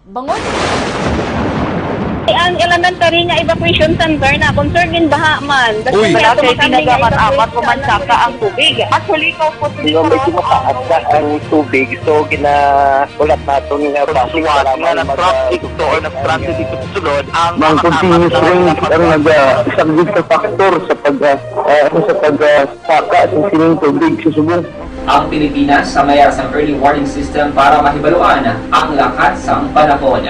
Bangod Ang elementary nga evacuation center na concern din baha man. Basta Uy. Kaya Wala kay tumakami nga tinaga man evacuation amat center. Mamansaka ang tubig. Actually, ikaw po Di ba, medyo mataas na ang tubig, so ginahulat naton nga Pagsuwat nga nag-traffic to or nag-traffic ito sa sulod, ang Ang mga continuous katapat na rain ang nag-, ah, isang big factor sa pag, ah, ah, ano, sa pag, ah, saka sa sining tubig sa subong. Ang Pilipinas sa mayar sang early warning system para mahibaluan ang lakat sang panahon.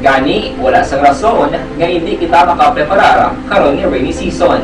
Gani, wala sang rason nga hindi kita makapreparar karon nga rainy season.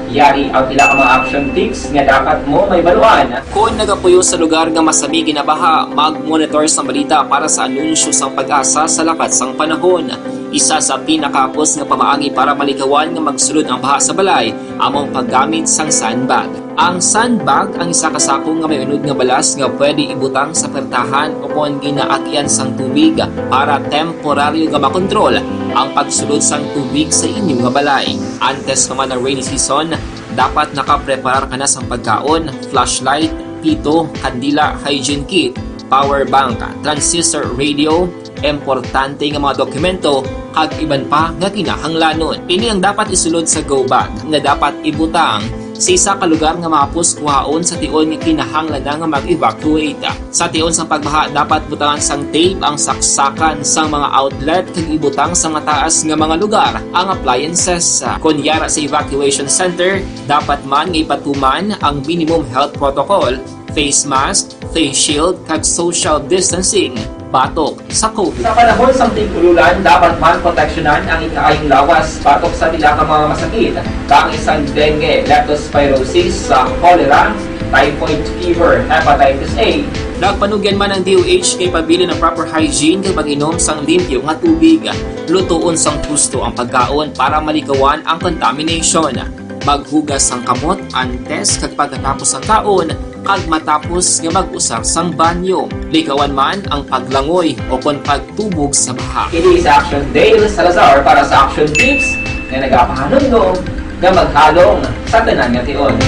Yari ang pila ka mga action tips nga dapat mo mahibaluan. Kon nagapuyo sa lugar nga masami ginabaha, mag-monitor sang balita para sa anunsyo sang PAGASA sa lakat sang panahon. Isa sa pinakahapos nga pamaagi para malikawan nga magsulod ang baha sa balay amo ang paggamit sang sandbag. Ang sandbag ang isa ka sako nga may unod nga balas nga pwede ibutang sa pertahan o kon ginaagyan sang tubig para temporaryo nga makontrol ang pagsulod sang tubig sa inyo nga balay. Antes pa man ang rainy season, dapat nakapreparar ka na sang pagkaon, flashlight, pito, kandila, hygiene kit, power bank, transistor radio, importante nga mga dokumento, kag iban pa nga kinahanglanon. Ini ang dapat isulod sa go bag nga dapat ibutang sa isa ka lugar nga mahapos kuhaon sa tion nga kinahanglan na nga mag-evacuate. Sa tion sang pagbaha, dapat butangan sang tape ang saksakan sang mga outlet kag ibutang sa mataas nga mga lugar ang appliances. Kon yara sa evacuation center, dapat man nga ipatuman ang minimum health protocol, face mask, face shield, kag social distancing batok sa COVID. Sa panahon sang tig-ululan, dapat man proteksyonan ang ikaayong lawas batok sa pila ka mga masakit, kaangay sang dengue, leptospirosis, sa cholera, typhoid fever, hepatitis A. Nagpanugyan man ang D O H nga ipabilin ang proper hygiene kag pag-inom sang limpyo nga tubig, lutoon sang husto ang pagkaon para malikawan ang contamination. Maghugas sang kamot antes kag pagkatapos sang kaon, kag matapos nga mag-usar sang banyo. Likawan man ang paglangoy o kon pagtubog sa baha. Kini si Action Dale Salazar para sa Action Tips nga nagapahanumdom nga maghalong sa tanan nga tion.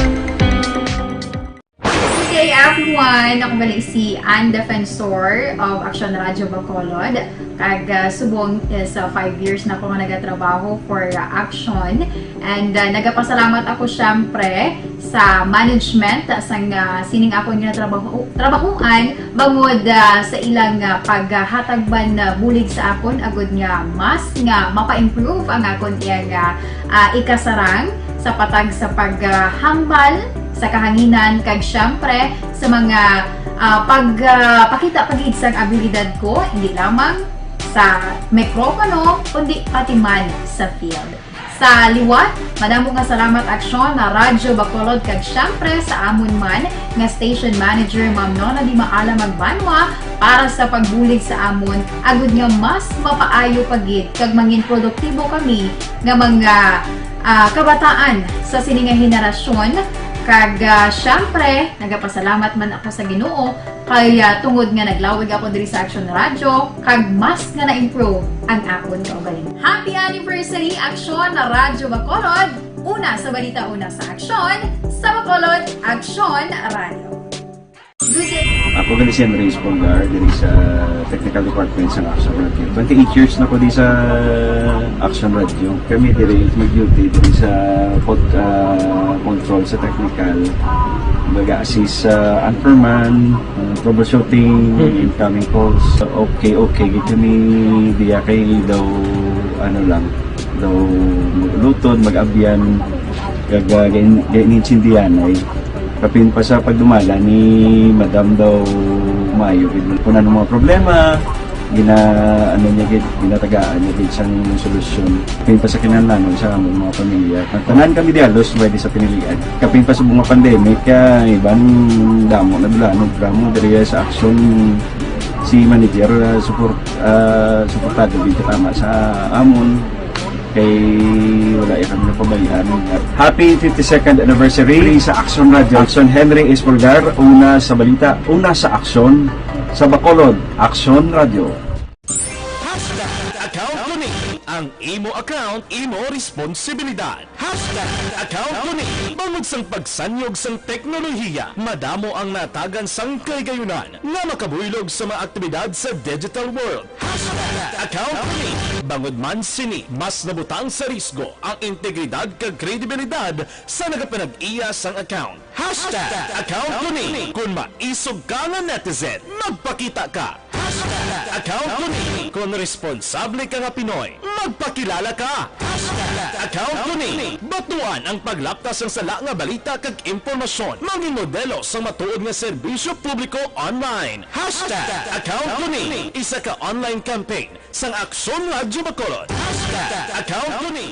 Good day, everyone! Ako gali si Ann Defensor of Action Radio Bacolod. Kag, ah, subong is, ah, five years na ako nga nagatrabaho for, ah, Action. And, ah, nagapasalamat ako, syempre, sa management, ah, sang, ah, sining akon nga trabaho, trabahoan, bangod, ah, sa ilang, ah, paghatag man, ah, bulig sa akon, agud nga mas nga mapa-improve ang akon iyang, ah, ah, ikasarang sa patag sa paghambal sa kahanginan, kag, syempre, sa mga, ah, pag, ah, pakita pa gid sang abilidad ko, hindi lamang sa mikropono, kundi pati man sa field. Sa liwat, madamo nga salamat, Aksyon, na Radyo Bacolod, kag, syempre, sa amon man nga station manager, Ma'am Nona Di Maala Magbanwa, para sa pagbulig sa amon, agud nga mas mapaayo pa gid kag mangin produktibo kami nga mga, ah, kabataan sa sini nga henerasyon. Kag, ah, syempre, nagapasalamat man ako sa Ginoo kay, ah, tungod nga naglawig ako diri sa Action Radio, kag mas nga na-improve ang akon kaugalingon. Happy anniversary, Action Radyo Bacolod! Una sa balita, una sa aksyon, sa Bacolod, Action Radio. Good day. Ako gali si Andres Polgar, diri sa technical department sa Action Radio. Twenty-eight years na ko di sa Action Radio. Kami diri mag-duty diri sa pod-, ah, control sa technical. Mag-assist sa anchorman, ah, troubleshooting, incoming calls. Okay, okay, gid kami diya kay daw, ano lang, daw maglutod, mag-abyan, kag, ah, gain-, gainintindihan ay. Kapin pa sa pagdumala ni Madam daw maayo gid. Kung ano mga problema, gina-, ano niya gid, ginatagaan niya gid sang solusyon. Kapin pa sa kinahanglanon sa among mga pamilya. Tanan kami di halos pwede sa pinilian. Kapin pa sa mga pandemic, ah, iban damo na dula, ano, drama diri sa aksyon si manager, ah, support, ah, suportado gid tama sa amon. Kay wala ya kami napabayaan. Happy fifty-second anniversary sa Action Radio. Action Henry Espolgar, una sa balita, una sa aksyon, sa Bacolod, Action Radio. Hashtag account ko ni. Ang imo account, imo responsibilidad. Hashtag account ko ni. Bangod sang pagsanyog sang teknolohiya, madamo ang natagan sang kahigayunan nga makabuylog sa mga aktibidad sa digital world. Hashtag account ko ni. Bangod man sini, mas nabutang sa risgo ang integridad kag kredibilidad sa nagapanag-iya sang account. Hashtag account ko ni. Kung maisog ka nga netizen, magpakita ka. Hashtag account ko ni. Kung responsable ka nga Pinoy, magpakilala ka. Hashtag account ko ni. Batuan ang paglaptas sang sala nga balita kag impormasyon. Maging modelo sang matuod nga serbisyo publiko online. Hashtag account ko ni. Isa ka online campaign sang Aksyon Radyo Bacolod. Hashtag account ko ni.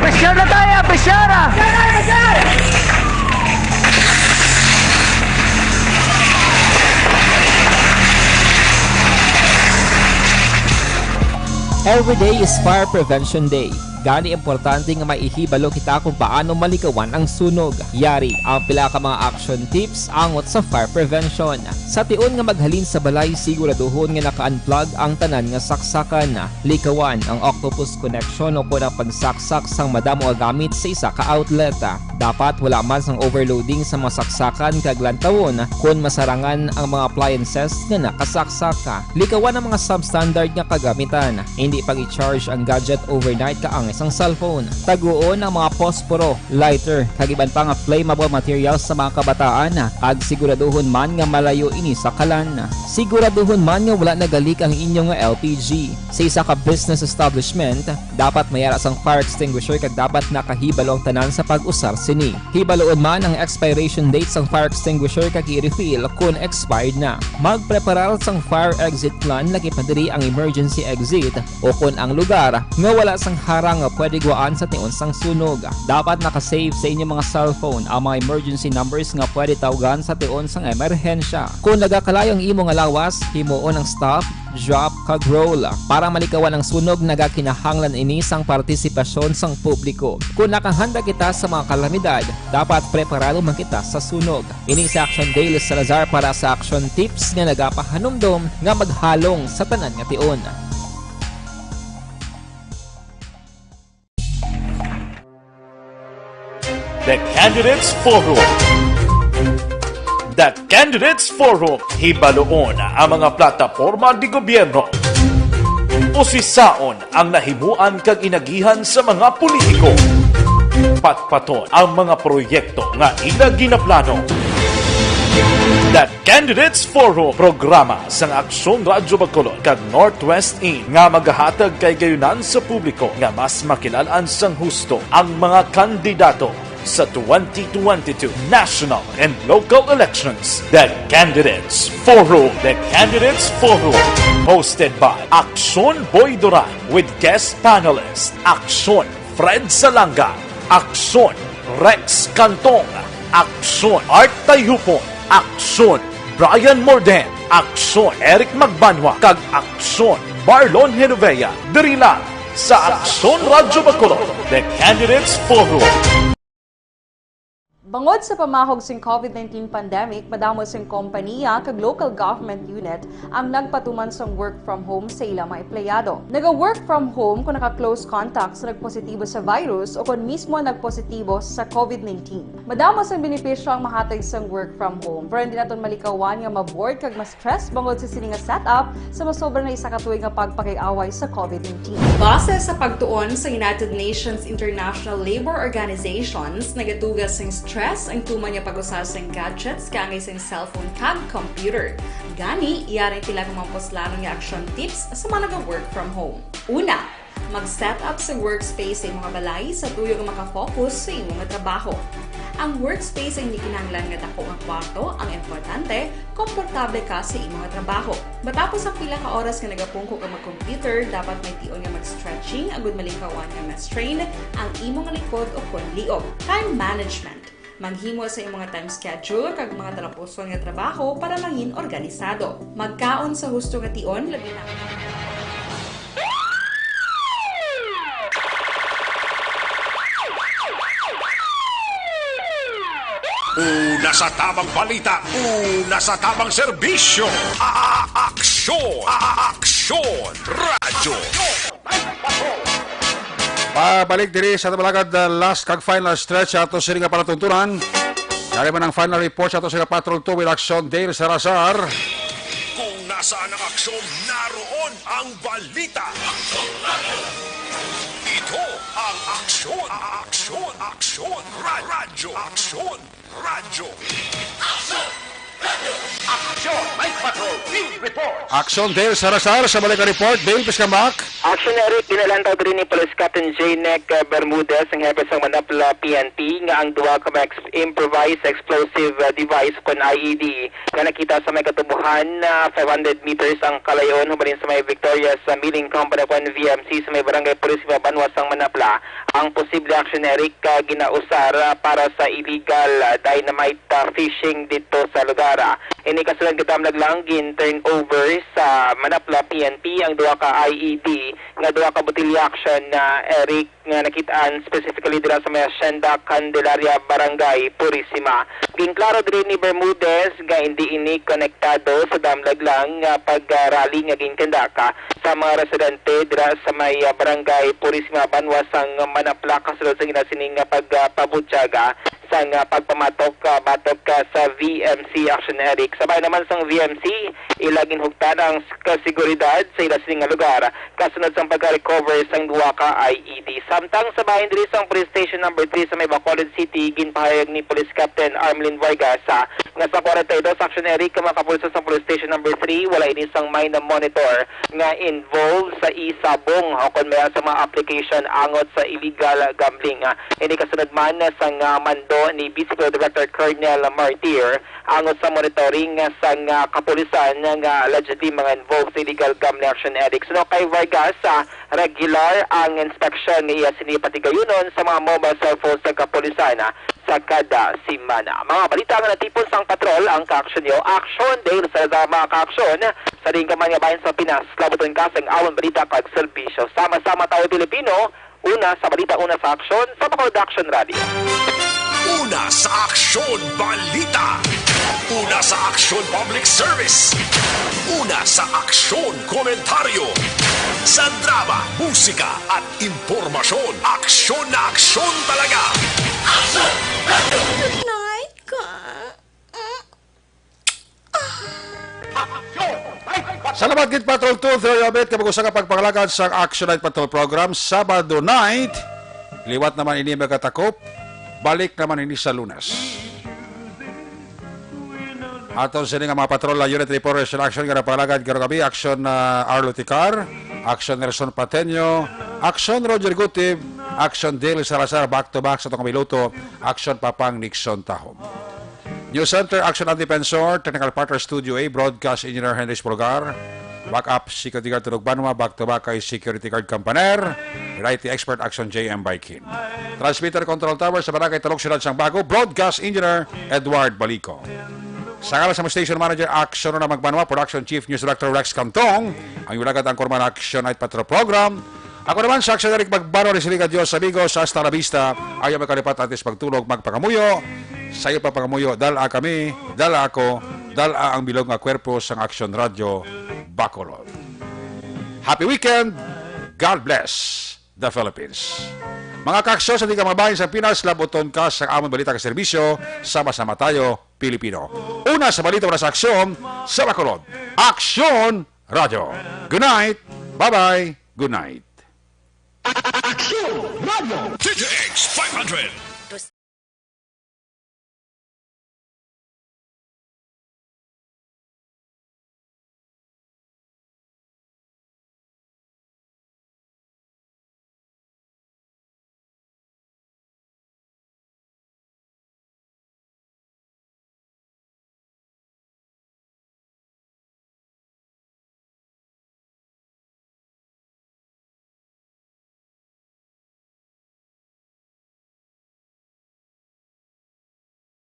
Pressure na tayo, pressure na! Every day is Fire Prevention Day. Gani, importante nga maihibalo kita kung paano malikawan ang sunog. Yari ang pila ka mga action tips angot sa fire prevention. Sa tion nga maghalin sa balay, siguraduhon nga naka-unplug ang tanan nga saksakan. Likawan ang octopus connection o kon ang pagsaksak sang madamo nga gamit sa isa ka outlet. Dapat wala man sang overloading sa mga saksakan kag lantawon kon masarangan ang mga appliances nga nakasaksak. Likawan ang mga substandard nga kagamitan. Indi pag-i-charge ang gadget overnight kaangay sang cellphone. Taguon ang mga posporo, lighter, kag iban pa nga flammable materials sa mga kabataan, kag siguraduhon man nga malayo ini sa kalan. Siguraduhon man nga wala nagalik ang inyo nga L P G. Sa isa ka business establishment, dapat may ara sang fire extinguisher kag dapat nakahibalo ang tanan sa pag-usar sini. Hibaluon man ang expiration date sang fire extinguisher kag i-refill kon expired na. Magpreparar sang fire exit plan, lakip na diri ang emergency exit o kon ang lugar nga wala sang harang nga pwede gwaan sa tion sang sunog. Dapat naka-save sa inyo mga cellphone ang mga emergency numbers nga pwede tawgan sa tion sang emerhensya. Kon nagakalayo ang imo nga lawas, himuon ang stop, drop, kag roll. Para malikawan ang sunog, nagakinahanglan ini sang partisipasyon sang publiko. Kon nakahanda kita sa mga kalamidad, dapat preparado man kita sa sunog. Ini si Action Dale Salazar para sa Action Tips nga nagapahanumdom nga maghalong sa tanan nga tion. The Candidates Forum. The Candidates Forum. Hibaluon ang mga plataporma de gobyerno. Usisaon ang nahimuan kag inagihan sa mga politiko. Patpaton ang mga proyekto nga ila ginaplano. The Candidates Forum, programa sang Aksyon Radyo Bacolod kag Northwest In nga magahatag kahigayunan sa publiko nga mas makilal-an sang husto ang mga kandidato sa twenty twenty-two national and local elections. The Candidates Forum. The Candidates Forum, hosted by Aksyon Boy Duran with guest panelist Aksyon Fred Salanga, Aksyon Rex Cantong, Aksyon Art Tayhupon, Aksyon Brian Morden, Aksyon Eric Magbanwa, kag Aksyon Marlon Genovea, diri lang sa Aksyon Radyo Bacolod, The Candidates Forum. Bangod sa pamahog sing COVID nineteen pandemic, madamo sing kompaniya kag local government unit ang nagpatuman sang work from home sa ila mga empleyado. Naga-work from home kung naka-close contact sa nagpositibo sa virus o kon mismo nagpositibo sa COVID nineteen. Madamo sang benepisyo ang mahatag sang work from home, pero hindi naton malikawan nga ma-bored kag ma-stress bangod sa sini nga setup sa masobra na isa ka tuig nga pagpakig-away sa COVID nineteen. Base sa pagtuon sa United Nations International Labour Organizations, nagatuga sing stress ang tuman nga pag-usa sing gadgets kaangay sing cellphone kag computer. Gani, yari sila nga mga puslanon nga action tips sa mga naga-work from home. Una, mag-set up sa workspace sa imong balay sa tuyo nga makafocus sa imo nga trabaho. Ang workspace ay hindi kinahanglan nga dako nga kwarto, ang importante, komportable ka sa imo nga trabaho. Matapos ang pila ka oras nga nagapungko ka mag-computer, dapat may tion nga mag-stretching agud malikawan nga ma-strain ang imo nga likod o kon liog. Time management. Maghimo sa imong nga time schedule kag mga talapuson nga trabaho para mangin organisado. Magkaon sa husto nga tion, labi na Una sa tamang balita, una sa tamang serbisyo. A-, a-, aksyon, a-, a-, aksyon, radyo. Pabalik diri sa Tabalagad, uh, last kag final stretch ato sini nga palatuntunan. Yari man ang final report sa ato sini nga Patrol Two with Action Dale Salazar. Kung nasaan ang aksyon, naroon ang balita. Ito ang aksyon, aksyon, aksyon, ra-, radyo, aksyon. Radyo. Aksyon, Mike Patrol, Field Report. Aksyon, Dale Salazar, sa balik nga report. Dale, please come back. Action Eric, ginalantaw diri ni Police Captain J Nick, uh, Bermudez, ang hepe sang Manapla P N P, nga ang duha ka mga ex-, improvised explosive, uh, device kon I E D nga nakita sa may katubohan, uh, five hundred meters ang kalayon, hubalin sa may Victoria sa Milling Company kon V M C sa may Barangay Purisima, Banwa sang Manapla. Ang posible action, Eric, uh, ginausar, uh, para sa illegal, uh, dynamite ah, fishing didto sa lugar. Ah, ini kasunod nga damlag lang gin-turn over sa Manapla P N P ang duha ka I E D nga duha ka botelya action na Eric nga nakit-an specifically dira sa may Hacienda Candelaria, Barangay Purisima. Ginklaro diri ni Bermudez nga hindi ini konektado sa damlag lang nga pag-rally nga ginkandaka sa mga residente dira sa may, ah, Barangay Purisima, Banwa sang Manapla, kasulod sa ginasining nga pagpabutyaga sang, ah, pagpamatok, ah, batok, ah, sa V M C Action Eric. Sa bahin naman sang V M C, ila ginhugtan ang s-, kasiguridad sa ila sini nga lugar, kasunod sang pagka-recover sang duha ka I E D. Samtang sa bahin diri sang Police Station Number Three sa may Bacolod City, ginpahayag ni Police Captain Armlin Vargas, ah, nga sa kwarenta y dos Action Eric ka mga kapulisan sa Police Station Number Three, wala ini sang may na-monitor nga involved sa e-sabong o kon may sa mga application angot sa illegal gambling. Ini kasunod man sang, ah, mando ni Vice Police Director Colonel Martir angot sa monitoring sang, ah, kapulisan nga allegedly mga involved sa illegal gambling action addict. Suno kay Vargas, ah, regular ang inspeksyon nga iya sini patigayunon sa mga mobile cell phones sa kapulisan, ah, sa kada semana. Mga balita nga natipon sang patrol, ang kaaksyon niyo, aksyon dahil sa mga kaaksyon sa ring ka man nga bahin sa Pinas. Labuton ka sa amon balita kag serbisyo. Sama-sama tayo, Pilipino. Una sa balita, una sa aksyon, sa Bacolod Action Radio. Una sa aksyon, balita. Una sa aksyon, public service. Una sa aksyon, komentaryo. Sa drama, musika, at impormasyon. Aksyon na aksyon talaga. Aksyon! Good night, ka. Salamat gid, Patrol Two, Theo Yabit, nga mag-usa ka pagpangalagad sa Action Night Patrol Program, Sabado night. Liwat naman ini magatakop. Balik naman ini sa Lunes. Aton sini nga mga patrol, ah, unit reporters in action, nga nagpangalagad karong gabi, Action, ah, Arlo Ticar, Action Nelson Pateño, Action Roger Gutib, Action Dale Salazar, back to back sa atong kapiloto, Action Papang Nixon Tahom. News Center, Action Andy Pensor, Technical Partner Studio A, Broadcast Engineer Henry Spolgar, Backup Security Guard Tulog Banwa, back to back kay Security Guard Campaner, I T Expert Action J M Baikin. Transmitter Control Tower sa Barangay Talog, Siyudad sang Bago, Broadcast Engineer Edward Balico. Sa ngalan sa mga station manager, Action na Magbanwa, Production Chief, News Director Rex Cantong, ang inyong lagad ang Korman Action Night Patrol Program. Ako naman sa Action Eric Magbanwa, Resiliga Dios, amigos, hasta la vista. Ayaw makalipat atis pagtulog, magpangamuyo. Sayo pa pangamuyo, dala kami, dala ako, dala ang bilog nga kwerpo sang Action Radio Bacolod. Happy weekend. God bless the Philippines. Mga kaaksyon sa tika mga bahin sa Pinas, labuton ka sa amon balita ka serbisyo, sama-sama tayo, Pilipino. Una sa balita, una sa aksyon, sa Bacolod. Aksyon Radio. Good night. Bye-bye. Good night. Aksyon Radio. D T X five hundred.